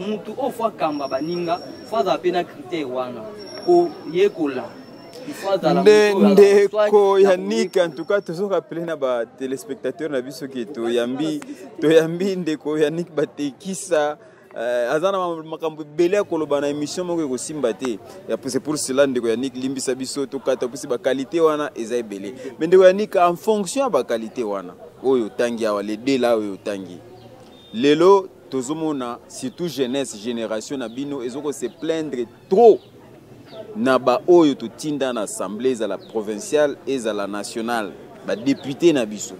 Speaker 2: Mutu oyo fo akamba baninga fo azala mpe na critère wana koyekola.
Speaker 1: Nde ndeko Yannick, en tout cas tozo rappeler na ba téléspectateurs na biso ke toyambi, toyambi ndeko Yannick Batekisa. Aza na makambo ebele ya koloba na émission moko ekosimba te. Ya c'est pour cela ndeko Yannick limbisa biso tokata pusi ba qualité wana eza ebele. Mais ndeko Yannick, en fonction ya ba qualité wana oyo otangi awa, les deux là oyo otangi lelo, tozomona surtout jeunesse, génération na bino ezoko se plaindre trop na ba oyo totinda na assemblée, ezala provinciale ezala nationale, ba député na biso.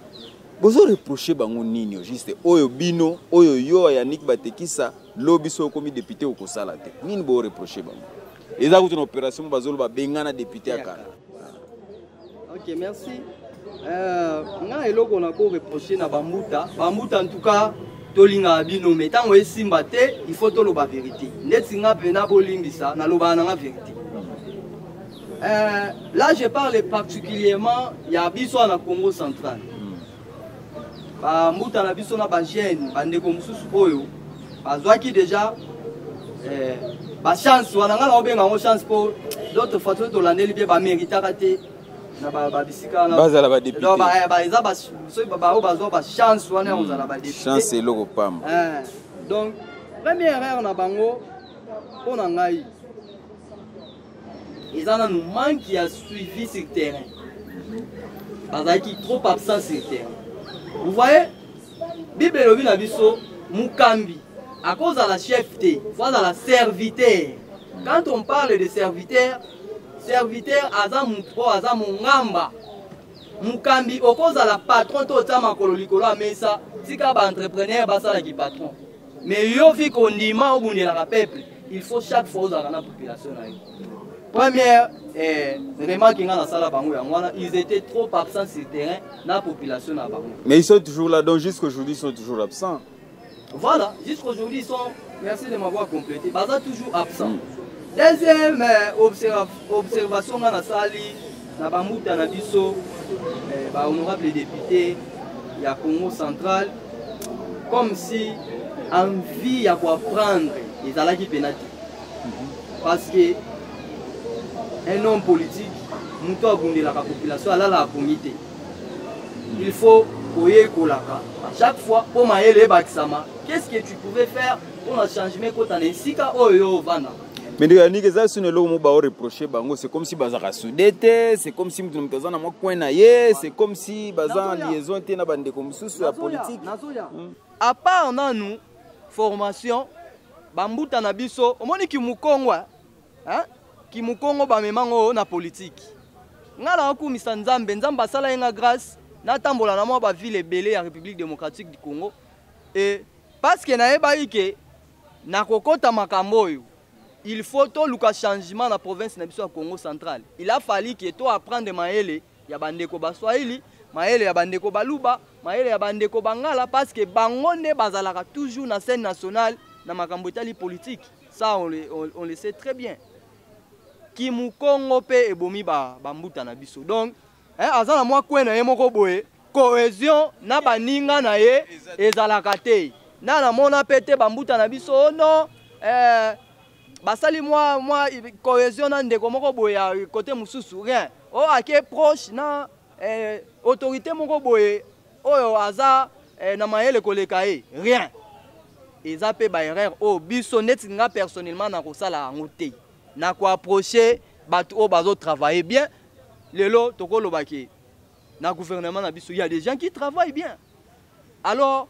Speaker 1: Bozo reprocher bango nini au juste oyo bino, oyo yo Yannick Batekisa lobi so okomi député okosala te? Nini bo reprocher bango? Eza kutu na opération bazolo ba bengana député ya kala.
Speaker 2: Ok, merci. Nga eloko na ko reprocher na bambuta, bambuta en tout cas tolingaka bino, mais ntango esimba te, il faut toloba vérité. Ndeti nga mpena bolimbisa, nalobaka na nga vérité. Là je parle particulièrement ya biso na Congo central. Bambuta na biso na ba jeune, bandeko mosusu oyo bazwaki déjà ba chance wana, nga naobenga yango chance po d'autres fois soki tolandeli bien baméritaka te na babisika wana
Speaker 1: bazala ba député.
Speaker 2: Donc, eza soki baoyo bazwa ba chance wana ya kozala ba député.
Speaker 1: Chance eloko pamba.
Speaker 2: Donc première erreur na bango mpo na ngai eza nanu manque ya suivi sur terrain. Bazalaki trop absent sur terrain. Vous voyez, Bible elobi na biso mokambi akozala chef te, fo azala serviteur. Quand on parle de serviteur, serviteur aza motu oyo aza mongamba. Mokambi okozala patron to otia makolo likolo ya mesa, tika ba entrepreneur basalaki patron. Mais yo vi kondima obundelaka peuple, il faut chaque fois ozalaka na population na yo. Première remarque nga nasala bango yango wana, ils étaient trop absents sur terrain na population na bango.
Speaker 1: Mais ils sont toujours là, donc jusqu'aujourd'hui ils sont toujours absents.
Speaker 2: Voilà, jusqu'aujourd'hui ils sont, merci de m'avoir complété, baza toujours absents. Deuxième observation nga nasali na bambuta na biso, ba honorable député ya Congo central, comme si envie ya koapprendre ezalaki pena te. Parce que un homme politique, moto abundelaka population, alalaka pongi te. Il faut koyekolaka à chaque fois mpo mayele ebakisama. Qu'est-ce que tu pouvais faire pour na changement ekota na esika oyo yo ovanda?
Speaker 1: Mais ndeko Yannick, eza sino eloko moko bao reprocher bango, c'est comme si bazalaka soudé te, c'est comme si moto na moto aza na mwa coin na ye, c'est comme si baza en liaison te na bandeko mosusu ya politique.
Speaker 2: Nazoya. À part nanu formation, bambuta na biso, omoni kimukongo, hein? Kimukongo bamemango na politique. Nga na okumisa Nzambe, Nzambe asala ye nga grâce, natambola na mwa ba ville ebele ya République démocratique du Congo. Et parce que nayebaki ke nakokota makambo oyo, il faut toluka changement na province na biso ya Congo central. Il a fallu que to apprendre mayele ya bandeko baswahili, mayele ya bandeko baluba, mayele ya bandeko bangala, parce que bango nde bazalaka toujours na scène nationale na makambo etali politique. Ça on le sait très bien. Kimukongo pe ebomi ba mbuta na biso. Donc, hein, aza na mwa coin na ye moko boye. Cohésion na baninga na ye ezalaka te. Na namona mpe te bambuta na biso, oh non, basali mwa cohésion na ndeko moko boye ya côté mosusu, rien. Oyo ake proche na autorité moko boye oyo aza na mayele koleka ye, rien. Eza mpe baerreur oyo biso neti nga personnellement nakosala yango te. Nakoapproche bato oyo bazotravaille bien. Lelo tokolobaki na gouvernement na biso, il y a des gens qui travaillent bien. Alors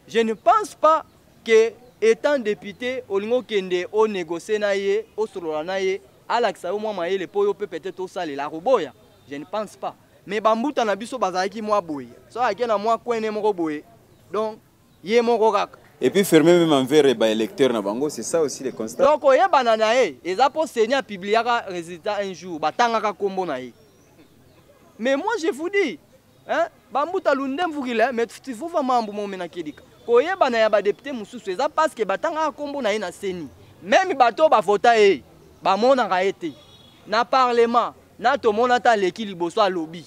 Speaker 2: je ne pense pas que étant député olingi okende onégocie na ye, osolola na ye, alakisa yo mwa mayele mpo yo mpe peut-être osalela, akoboya. Je ne pense pas. Mais bambuta na biso bazalaki mwa boye, so ake na mwa kwene moko boye, donc ye moko kaka.
Speaker 1: Et puis fermer même envers ba électeurs na bango, c'est ça aussi le constat.
Speaker 2: Donc oyebana na ye eza mpo CENI apubliaka résultat un jour, batangaka nkombo na ye. Mais moi je vous dis, hein, bambuta lunde mvukile, mais tifufa mambu momena kedika. Koyebana ya badéputé mosusu eza parce que batangaka nkombo na ye na CENI. Même bato bavota ye bamonaka ye te na parlement, na tomona ata aleki liboso alobi.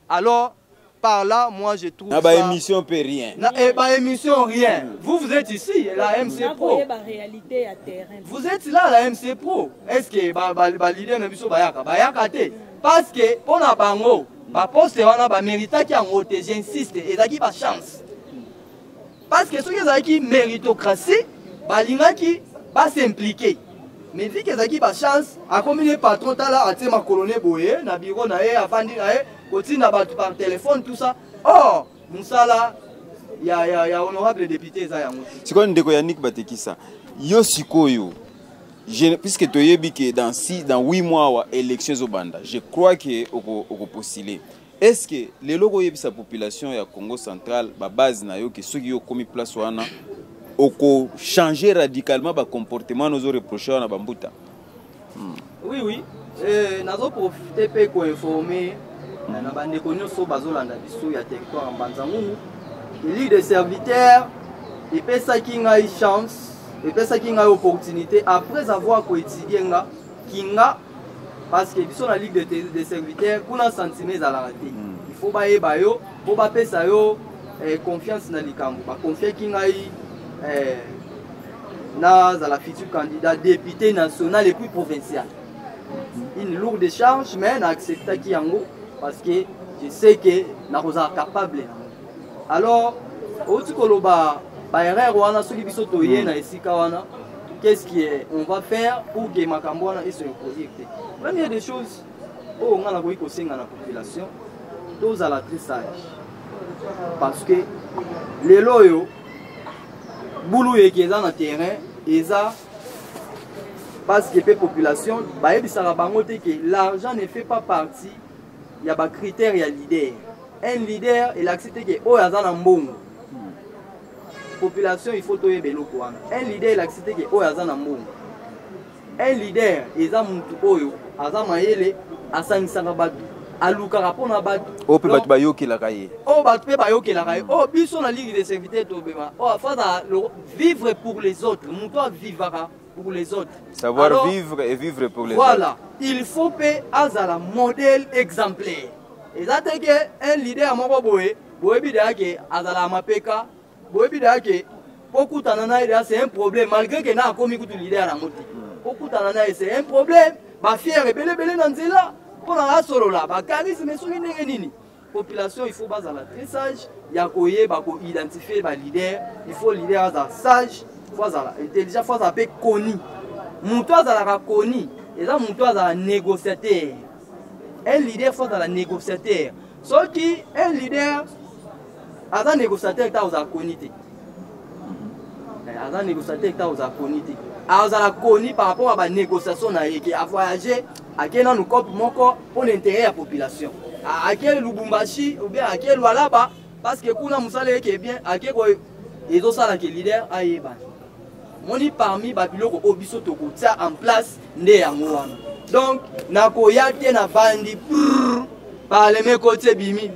Speaker 2: Alors par là, moi je trouve
Speaker 1: na
Speaker 2: ça
Speaker 1: ba émission pe rien.
Speaker 2: Na ba émission rien. Vous, vous êtes ici, la MC Pro.
Speaker 3: La réalité ya terrain.
Speaker 2: Vous êtes là, la MC Pro. Est-ce que ba leader na biso bayaka? Bayaka te. Parce que pona bango, ba poste wana ba méritaki yango te, j'insiste, ezalaki ba chance. Parce que soki ezalaki méritocratie, balingaki ba s'impliquer. Mais vu que ezalaki ba chance, akomi ne patron, tala atie makolo ne boye na bureau na ye, afandi na ye, kotinda bato par téléphone, tout ça. Or mosala ya honorable député eza yango te.
Speaker 1: Sikoyo ndeko Yannick Batekisa, yo sikoyo, puisque toyebi ke dans 6, dans 8 mois awa élection ezobanda, je crois que okopostule. Est ce que lelo koyebisa population ya Congo Central, babase na yo, ke soki yo okomi place wana, okochange radicalement bacomportement nozoreproche wana bambuta?
Speaker 2: Oui, nazoprofite mpe koinforme na bandeko nyonso bazolanda biso ya territoire ya Mbanza-Ngungu. Ligue des serviteurs epesaki ngai chance, epesaki ngai opportunité après avoir koétudie nga kinga, parce que biso na Ligue des serviteurs kuna sentiment ezalaka te. Il faut bayeba yo mpo bapesa yo confiance na likambo. Baconfiaki ngai nazala futur candidat député national et puis provincial. Une lourde charge, mais na acceptaki yango parce que je sais que nakozala capable yango. Alors outi koloba baerreur wana, soki biso toye na esika wana, qu'est-ce qui est on va faire pour que makambo wana ese reproduire te? Première des choses oyo nga nakoki kosenga na population, tozala très sage, parce que lelo oyo bulu eke eza na terrain eza parce que mpe population bayebisaka bango te ke l'argent ne fait pas partie ya bacritère ya leader. Un leader elakisi te ke oyo aza na mbongo. Population, il faut toyeba eloko wana. Un leader elakisi te ke oyo aza na mbongo. Un leader eza mutu oyo aza mayele, asangisaka bato, alukaka mpona bato.
Speaker 1: Oyo mpe bato bayokelaka ye.
Speaker 2: Oyo bato mpe bayokelaka ye. Oyo biso na Ligue des serviteurs tobema, oyo afaza vivre pour les autres, moto avivaka pour les autres.
Speaker 1: Savoir
Speaker 2: Alors,
Speaker 1: vivre et vivre pour les
Speaker 2: voilà
Speaker 1: autres.
Speaker 2: Il faut mpe azala modèle exemplaire. Eza te ke un leader moko boye, boyebi deya ke azalaka mapeka, boyebi deya ke okutana na ye deya c'est un problème, malgré ke na akomi kutu leader yango te, okutana na ye c'est un problème, bafiere ebelebele na nzela mpona asolola bacharisme soki ndenge nini. Population, il faut bazala très sage ya koyeba koidentifie baleader. Il faut leader azala sage, faut azala intelligent, faut azala mpe koni. Moto azalaka koni eza moto azala négociateur. Un leader faut azala négociateur. Soki un leader aza négociateur ta, ozala koni te. Aza négociateur ta, ozala koni te. Azala koni par rapport à banégociation na ye, ke avoyage, ake nanu cope moko mpo na intérêt ya population, ake Lubumbashi ou bien ake Lualaba parce que kuna mosala eke bien, ake koyo ezosala ke leader ayebana. Moni, parmi babiloko oyo biso tokotia en place nde yango wana. Donc nakoya te navandi, parlement ekoti, ebimi,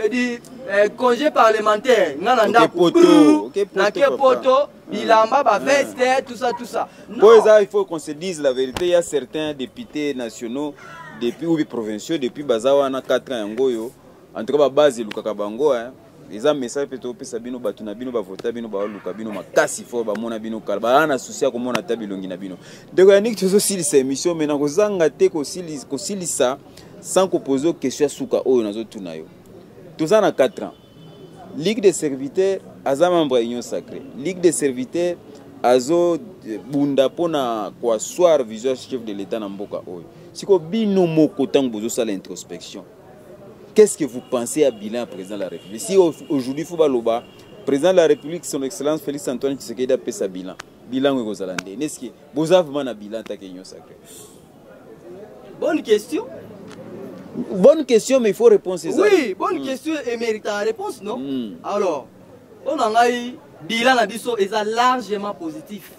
Speaker 2: edi congé parlementaire, nga na ndako nake poto, bilamba, baveste, tout ça, tout ça.
Speaker 1: Non. Ça, il faut qu'on se dise la vérité. Il y a certains députés nationaux depuis ou provinciaux depuis baza wana 4 ans yango oyo. En tout cas babase elukaka bango, hein. Eza message mpe topesa bino, bato na bino bavota bino, baoluka bino makasi fort, bamona bino kala, baa na susi ya komona ata bilongi na bino. Ndeko Yannick, tozosilisa émission, mais nakozanga te kosilisa sans kopose question ya suka oyo nazotuna yo. Toza na 4 ans, Ligue des serviteurs aza membre ya Union sacrée. Ligue des serviteurs azobunda mpona koasseoir vision ya chef de l'État na mboka oyo. Sikoyo bino moko, ntango bozosala introspection, qu'est-ce que vous pensez à bilan président de la République? Si aujourd'hui faut baloba président de la République, son excellence Félix Antoine Tshisekedi, apesa bilan, bilan oyo ekozala nde? Est-ce que boza vraiment na bilan take Union sacrée?
Speaker 2: Bonne question.
Speaker 1: Bonne question, mais il faut répondre.
Speaker 2: Oui, bonne question et mérite la réponse, non? Alors, on a ngai bilan na biso eza largement positif.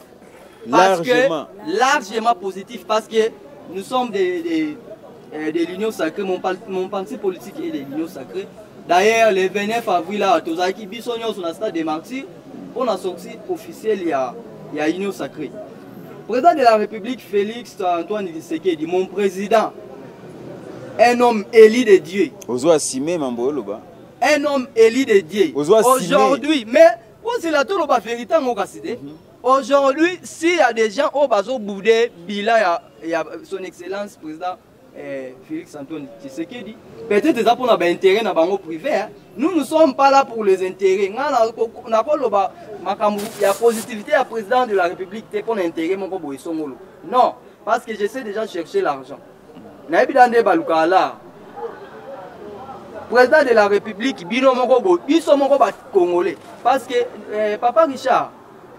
Speaker 2: Parce
Speaker 1: Largement.
Speaker 2: que largement positif, parce que nous sommes de l'Union sacrée, mon parti politique est de l'Union sacrée. D'ailleurs, le 29 avril là, tozalaki biso nyonso na stade des Martyrs pour la sortie officielle ya Union sacrée. Président de la République Félix Antoine Tshisekedi, mon président, un homme élu de Dieu.
Speaker 1: Ozo assumer mambo loba.
Speaker 2: Un homme élu de Dieu.
Speaker 1: Ozo assumer.
Speaker 2: Aujourd'hui, mais c'est la tout loba vérité ngo kaside. Aujourd'hui, s'il y a des gens au bazo boudé bilan ya son excellence président Félix Antoine Tshisekedi, peut-être ça pour na intérêt na bango privé, hein. Nous ne sommes pas là pour les intérêts. Nga na ko loba makambo ya positivité ya président de la République te pour intérêt moko boye songolo. Non, parce que j'essaie déjà de chercher l'argent. Nayebi nde baluka la. Président de la République bino moko boye, biso moko ba congolais, parce que papa Richard,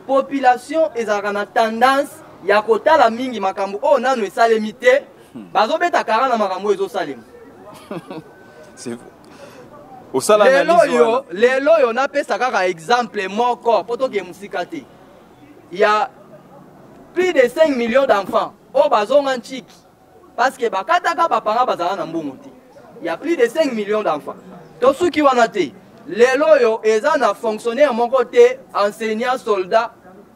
Speaker 2: population ezalaka na tendance ya kotala mingi makambo oyo nanu esalemi te, bazobeta kara na makambo oyo ezosalema.
Speaker 1: C'est vrai. Osala
Speaker 2: Lelo
Speaker 1: analyse
Speaker 2: oyo,
Speaker 1: wana.
Speaker 2: lelo oyo napesa kaka exemple moko po tokende mosika te. Il y a plus de 5 millions d'enfants oyo bazonga ntiki parce que bakataka bapanga bazala na mbongo te. Il y a plus de 5 millions d'enfants. Tosuki wana te. Lelo oyo eza na fonctionnaire moko te, enseignant, soldat,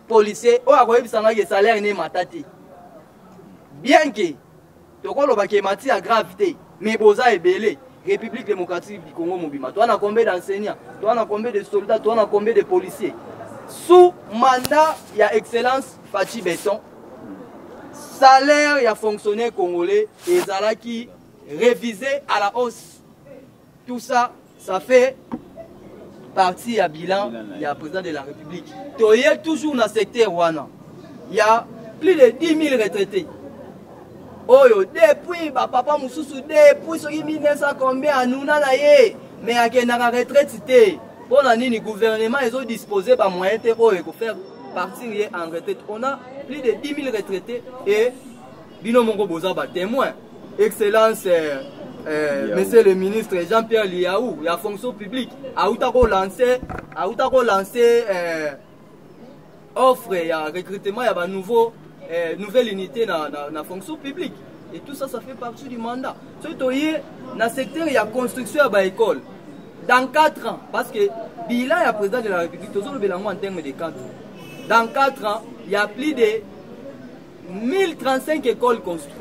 Speaker 2: policier oyo akoyebisa ke salaire ne mata te. Bien que tokolobaki emati ya grave te, mais boza ebele. République démocratique du Congo mobima, toi na combien d'enseignants, toi na combien de soldats, toi na combien de policiers? Sous mandat ya excellence Fatshi Béton, salaire ya fonctionnaire congolais ezalaki révisé à la hausse. Tout ça, ça fait partie ya bilan ya président de la République. Toye toujours dans le secteur wana. Il y a plus de 10 000 retraités. Oyo, depuis ba papa mususu, depuis soki 1900 combien anuna na ye, mais akendaka retraite te. Pona nini gouvernement ezo disposer ba moyen te oyo ko faire partir ye en retraite. On a plus de 10 000 retraités et bino moko boza ba témoin. Excellence monsieur le ministre Jean-Pierre Lihau ya fonction publique auta ko lancer offre ya recrutement ya ba nouveau nouvelle unité na fonction publique. Et tout ça, ça fait partie du mandat. Soki toye na secteur ya construction ya ba école dans 4 ans, parce que bilan ya président de la République tozolobela yango en termes de 4 ans. Dans 4 ans, il y a plus de 1035 écoles construites.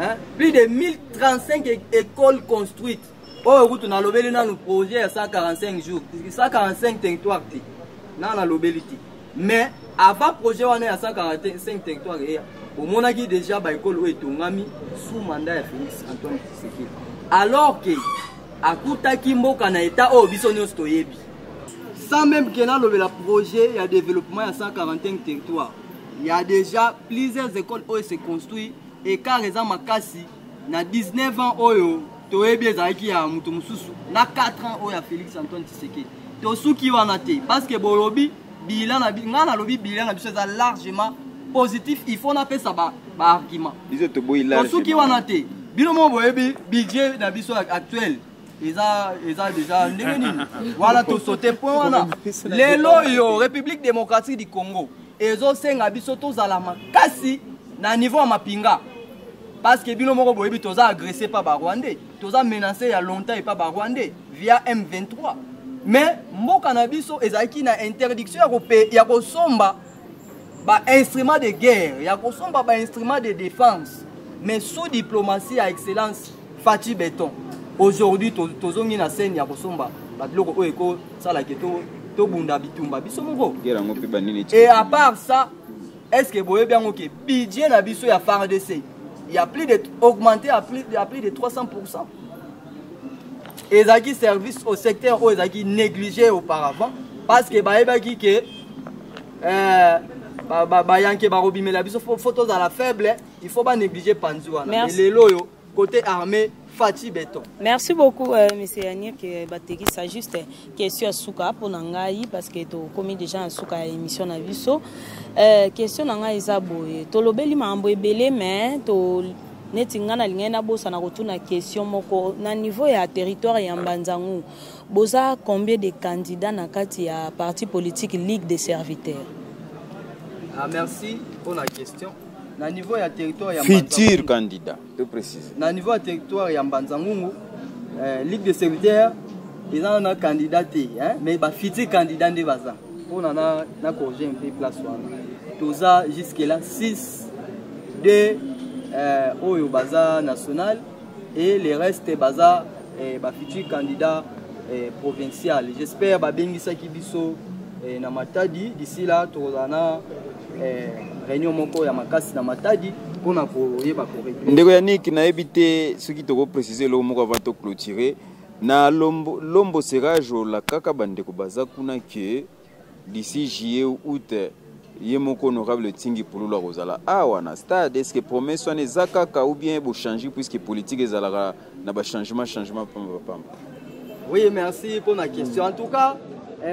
Speaker 2: Hein? Plus de 1035 écoles construites. Oyo kutu nalobeli nanu projet ya 145 jours, 145 territoires te. Na nalobeli te. Mais avant projet wana ya 145 territoires eya, omonaki déjà ba école oyo etongami sous mandat ya Félix Antoine Tshisekedi. Alors que akutaki mboka na état oyo biso nyonso toyebi. Sans même que nalobela projet ya développement ya 145 territoires, il y a déjà plusieurs écoles oyo se construit. Écart eza makasi na 19 ans oyo toyebi ezalaki ya mutu mosusu na 4 ans oyo ya Félix Antoine Tshisekedi. Tosuki wana te, parce que bolobi bilan na nga nalobi bilan na biso eza largement positif, il faut napesa ba argument.
Speaker 1: Biso toboyi largement.
Speaker 2: Tosuki wana te. Bino moko boyebi budget na biso actuel eza déjà ndenge nini. Wana tosaute point wana. Lelo oyo République démocratique du Congo ezosenga biso tozala makasi na niveau ya mapinga, parce que bino moko boyebi toza agressé par ba Rwandais, toza menacé ya longtemps et par ba Rwandais via M23. Mais mboka na biso ezalaki na interdiction ya kosomba ba instrument de guerre, ya kosomba ba instrument de défense. Mais sous diplomatie ya excellence Fatshi Beton. Aujourd'hui, tozongi na scène ya kosomba babiloko oyo ekosala ke tobunda bitumba biso moko. Et à part ça, est-ce que boyebi yango ke budget na biso ya FARDC il y a plus de augmenté à plus de 300%? Ezalaki service au secteur oyo ezalaki négligé auparavant, parce que bayebaki ke bayanke bakobimela biso, faut tozala faible, il faut banégliger panzi wana. Lelo oyo, côté armée, Fatshi Béton.
Speaker 3: Merci beaucoup, monsieur Yannick Batekisa. Juste question ya suka mpona ngai, parce que tokomi déjà na suka ya émission na biso. Question na ngai eza boye: tolobeli makambo ebele, mais to neti ngai nalingai nabosana kotuna question moko. Na niveau ya territoire ya Mbanzangu, boza combien de candidats na kati ya parti politique Ligue des serviteurs?
Speaker 2: Ah, merci pour la question. Na niveau ya territoire ya
Speaker 1: Futur candidat, to préciser.
Speaker 2: Na niveau ya territoire ya Mbanza-Ngungu, Ligue des serviteurs eza na candidat te, hein? Mais bafutur candidat nde baza. Mpona na corriger mpe place wana, toza jusque là 6 de oyo baza national et le reste baza bafutur candidat provincial. J'espère babengisaki biso na Matadi. D'ici là, tokozala na réunion moko ya makasi na Matadi mpona koyeba korégler.
Speaker 1: Ndeko Yannick, nayebi te soki tokoprécise eloko moko avant toclôturer. Na Lombo, Lombo Serage, olakaka bandeko baza kuna ke d'ici juillet ou août, ye moko honorable Ntingi Pululu akozala awa na stade. Est ce que promesse wana eza kaka ou bien bochange, puisque politique ezalaka na bachangement changement pamba pamba?
Speaker 2: Oui, merci pour la question. En tout cas,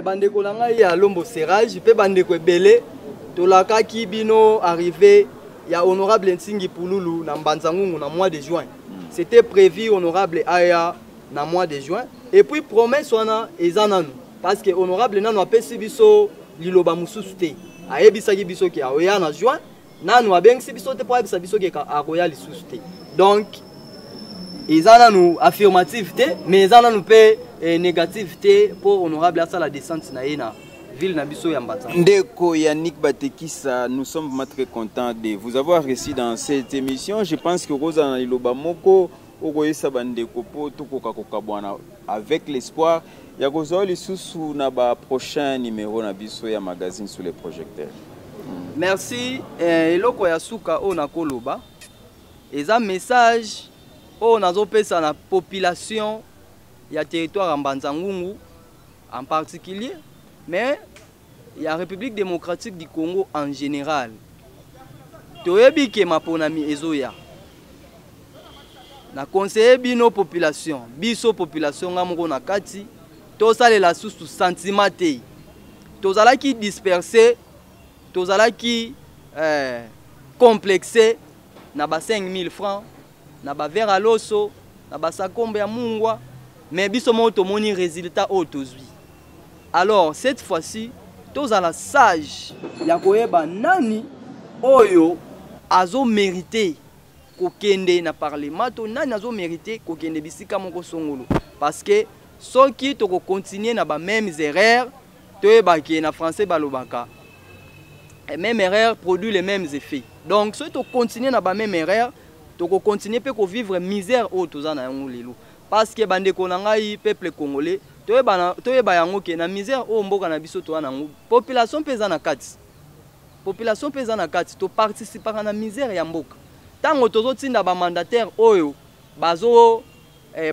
Speaker 2: bandeko na ngai ya Lombo Serage mpe bandeko ebele, tolakaki bino arrivé ya honorable Ntingi Pululu na Mbanza-Ngungu na mois de juin. C'était prévu honorable aya na mois de juin, et puis promesse wana eza nanu, parce que honorable nanu apesi biso liloba mosusu te. Ayebisaki biso ke akoya na juin, nanu abengisi biso te mpo ayebisa biso ke akoya lisusu te. Donc eza nanu affirmative te, mais eza nanu mpe négative te, mpo honorable asala descente na ye na ville na biso ya Mbanza.
Speaker 1: Ndeko Yannick Batekisa, nous sommes vraiment très contents de vous avoir reçu dans cette émission. Je pense que roza na liloba moko okoyesa bandeko mpo tokoka kokabwana avec l'espoir ya kozwa lisusu na baprochain numéro na biso ya magazine Sous les projecteurs.
Speaker 2: Merci. Eloko ya suka oyo nakoloba eza message oyo nazopesa na population ya territoire ya Mbanza-Ngungu en particulier, mais ya République démocratique du Congo en général. Toyebi ke maponami ezoya. Na conseiller bino population, biso population, nga moko na kati, tosalela susu sentiment te. Tozalaki dispersé, tozalaki complexe na ba 5000 francs, na baverre ya loso, na basakombe ya mungwa, mais biso moko tomoni résultat oyo tozwi. Alors cette fois-ci, tozala sage ya koyeba nani oyo azomérite kokende na parlement to nani azomérite kokende bisika moko songolo, parce que soki tokocontinue na bamêmes erreurs, toyebaki na français balobaka: "Même erreur produit les mêmes effets." Donc soki tocontinue na bamême erreur, tokocontinue mpe kovivre misère oyo toza na yango lelo, parce que bandeko na ngai, peuple congolais, toyeba yango ke na misère oyo mboka na biso toza nango, population mpe eza na kati, population mpe eza na kati. Toparticipaka na misère ya mboka ntango tozotinda bamandataire oyo bazo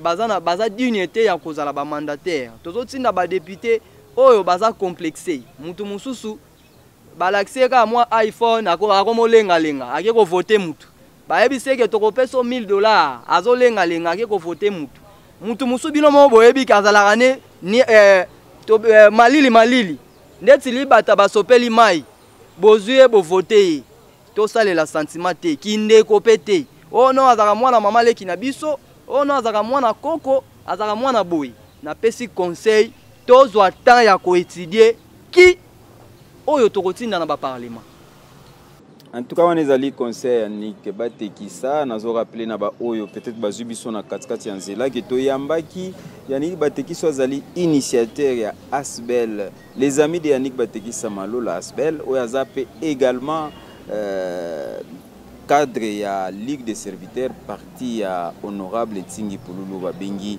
Speaker 2: baza, na, baza digne te ya kozala bamandataire. Tozotinda badéputé oyo baza complexe. Mutu mosusu balakisi ye kaka mwa iPhone, akomolengalenga, ake kovote. Mutu bayebisi eke tokopesa 1000 $, azolengalenga, ake kovote mutu. Mutu mosusu, bino moko boyebi ke azalaka ne ni, malili malili ndeti libata basopeli mai, bozwi ye, bovote ye. Tosalela sentiment te, kindeko mpe te. Oyo no azalaka mwana mama leki na biso, oyo no azalaka mwana koko, azalaka mwana boye. Napesi conseil: tozwa temps ya koétudier ki oyo tokotinda na baparlement.
Speaker 1: En tout cas, wana ezali conseil ya Yannick Batekisa. Nazorappeler na baoyo peut-être bazwi biso na katikati ya nzela ke toyambaki Yannick Batekisa, azali initiateur ya ASBL Les Amis de Yannick Batekisa Malola ASBL, oyo aza mpe également Cadre ya Ligue des serviteurs, parti ya honorable Nsingi Pululu babengi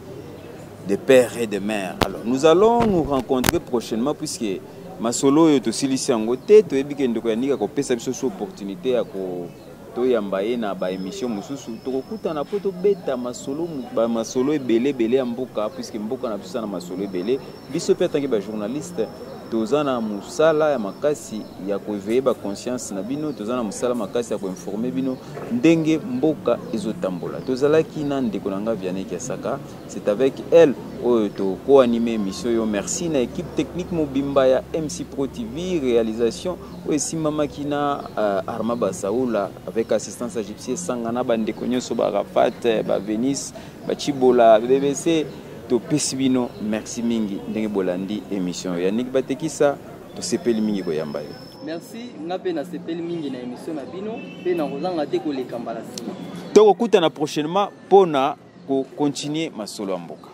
Speaker 1: de père et de mère. Alors nous allons nous rencontrer prochainement puisque masolo oyo tosilisi yango te, toyebi ke ndeko Yannick akopesa biso so opportunité ya ko toyamba ye na ba émission mosusu, tokokutana mpo tobeta masolo, ba masolo ebele ebele ya mboka, puisque mboka na biso eza na masolo ebele. Biso mpe atangi ba journaliste toza na mosala ya makasi ya koeveille ba conscience na bino, toza na mosala makasi ya koinforme bino ndenge mboka ezotambola. Tozalaki na ndeko na nga Vianney Kiasaka, c'est avec elle oyo tokoanime émission yo. Merci na équipe technique mobimba ya MC Pro TV, réalisation oyo esimbamaki na Arma Basaoula avec assistance ya Gypsy Sanga na bandeko nyonso ba Rafat, ba Venice, ba Chibola, BBC. Topesi bino merci mingi ndenge bolandi émission. Yannick Batekisa, tosepeli mingi koyamba yo.
Speaker 2: Merci, nga pe nasepeli mingi na émission na bino pe na kozanga te koleka mbala nsima.
Speaker 1: Tokokutana prochainement pona ko continuer masolo ya mboka.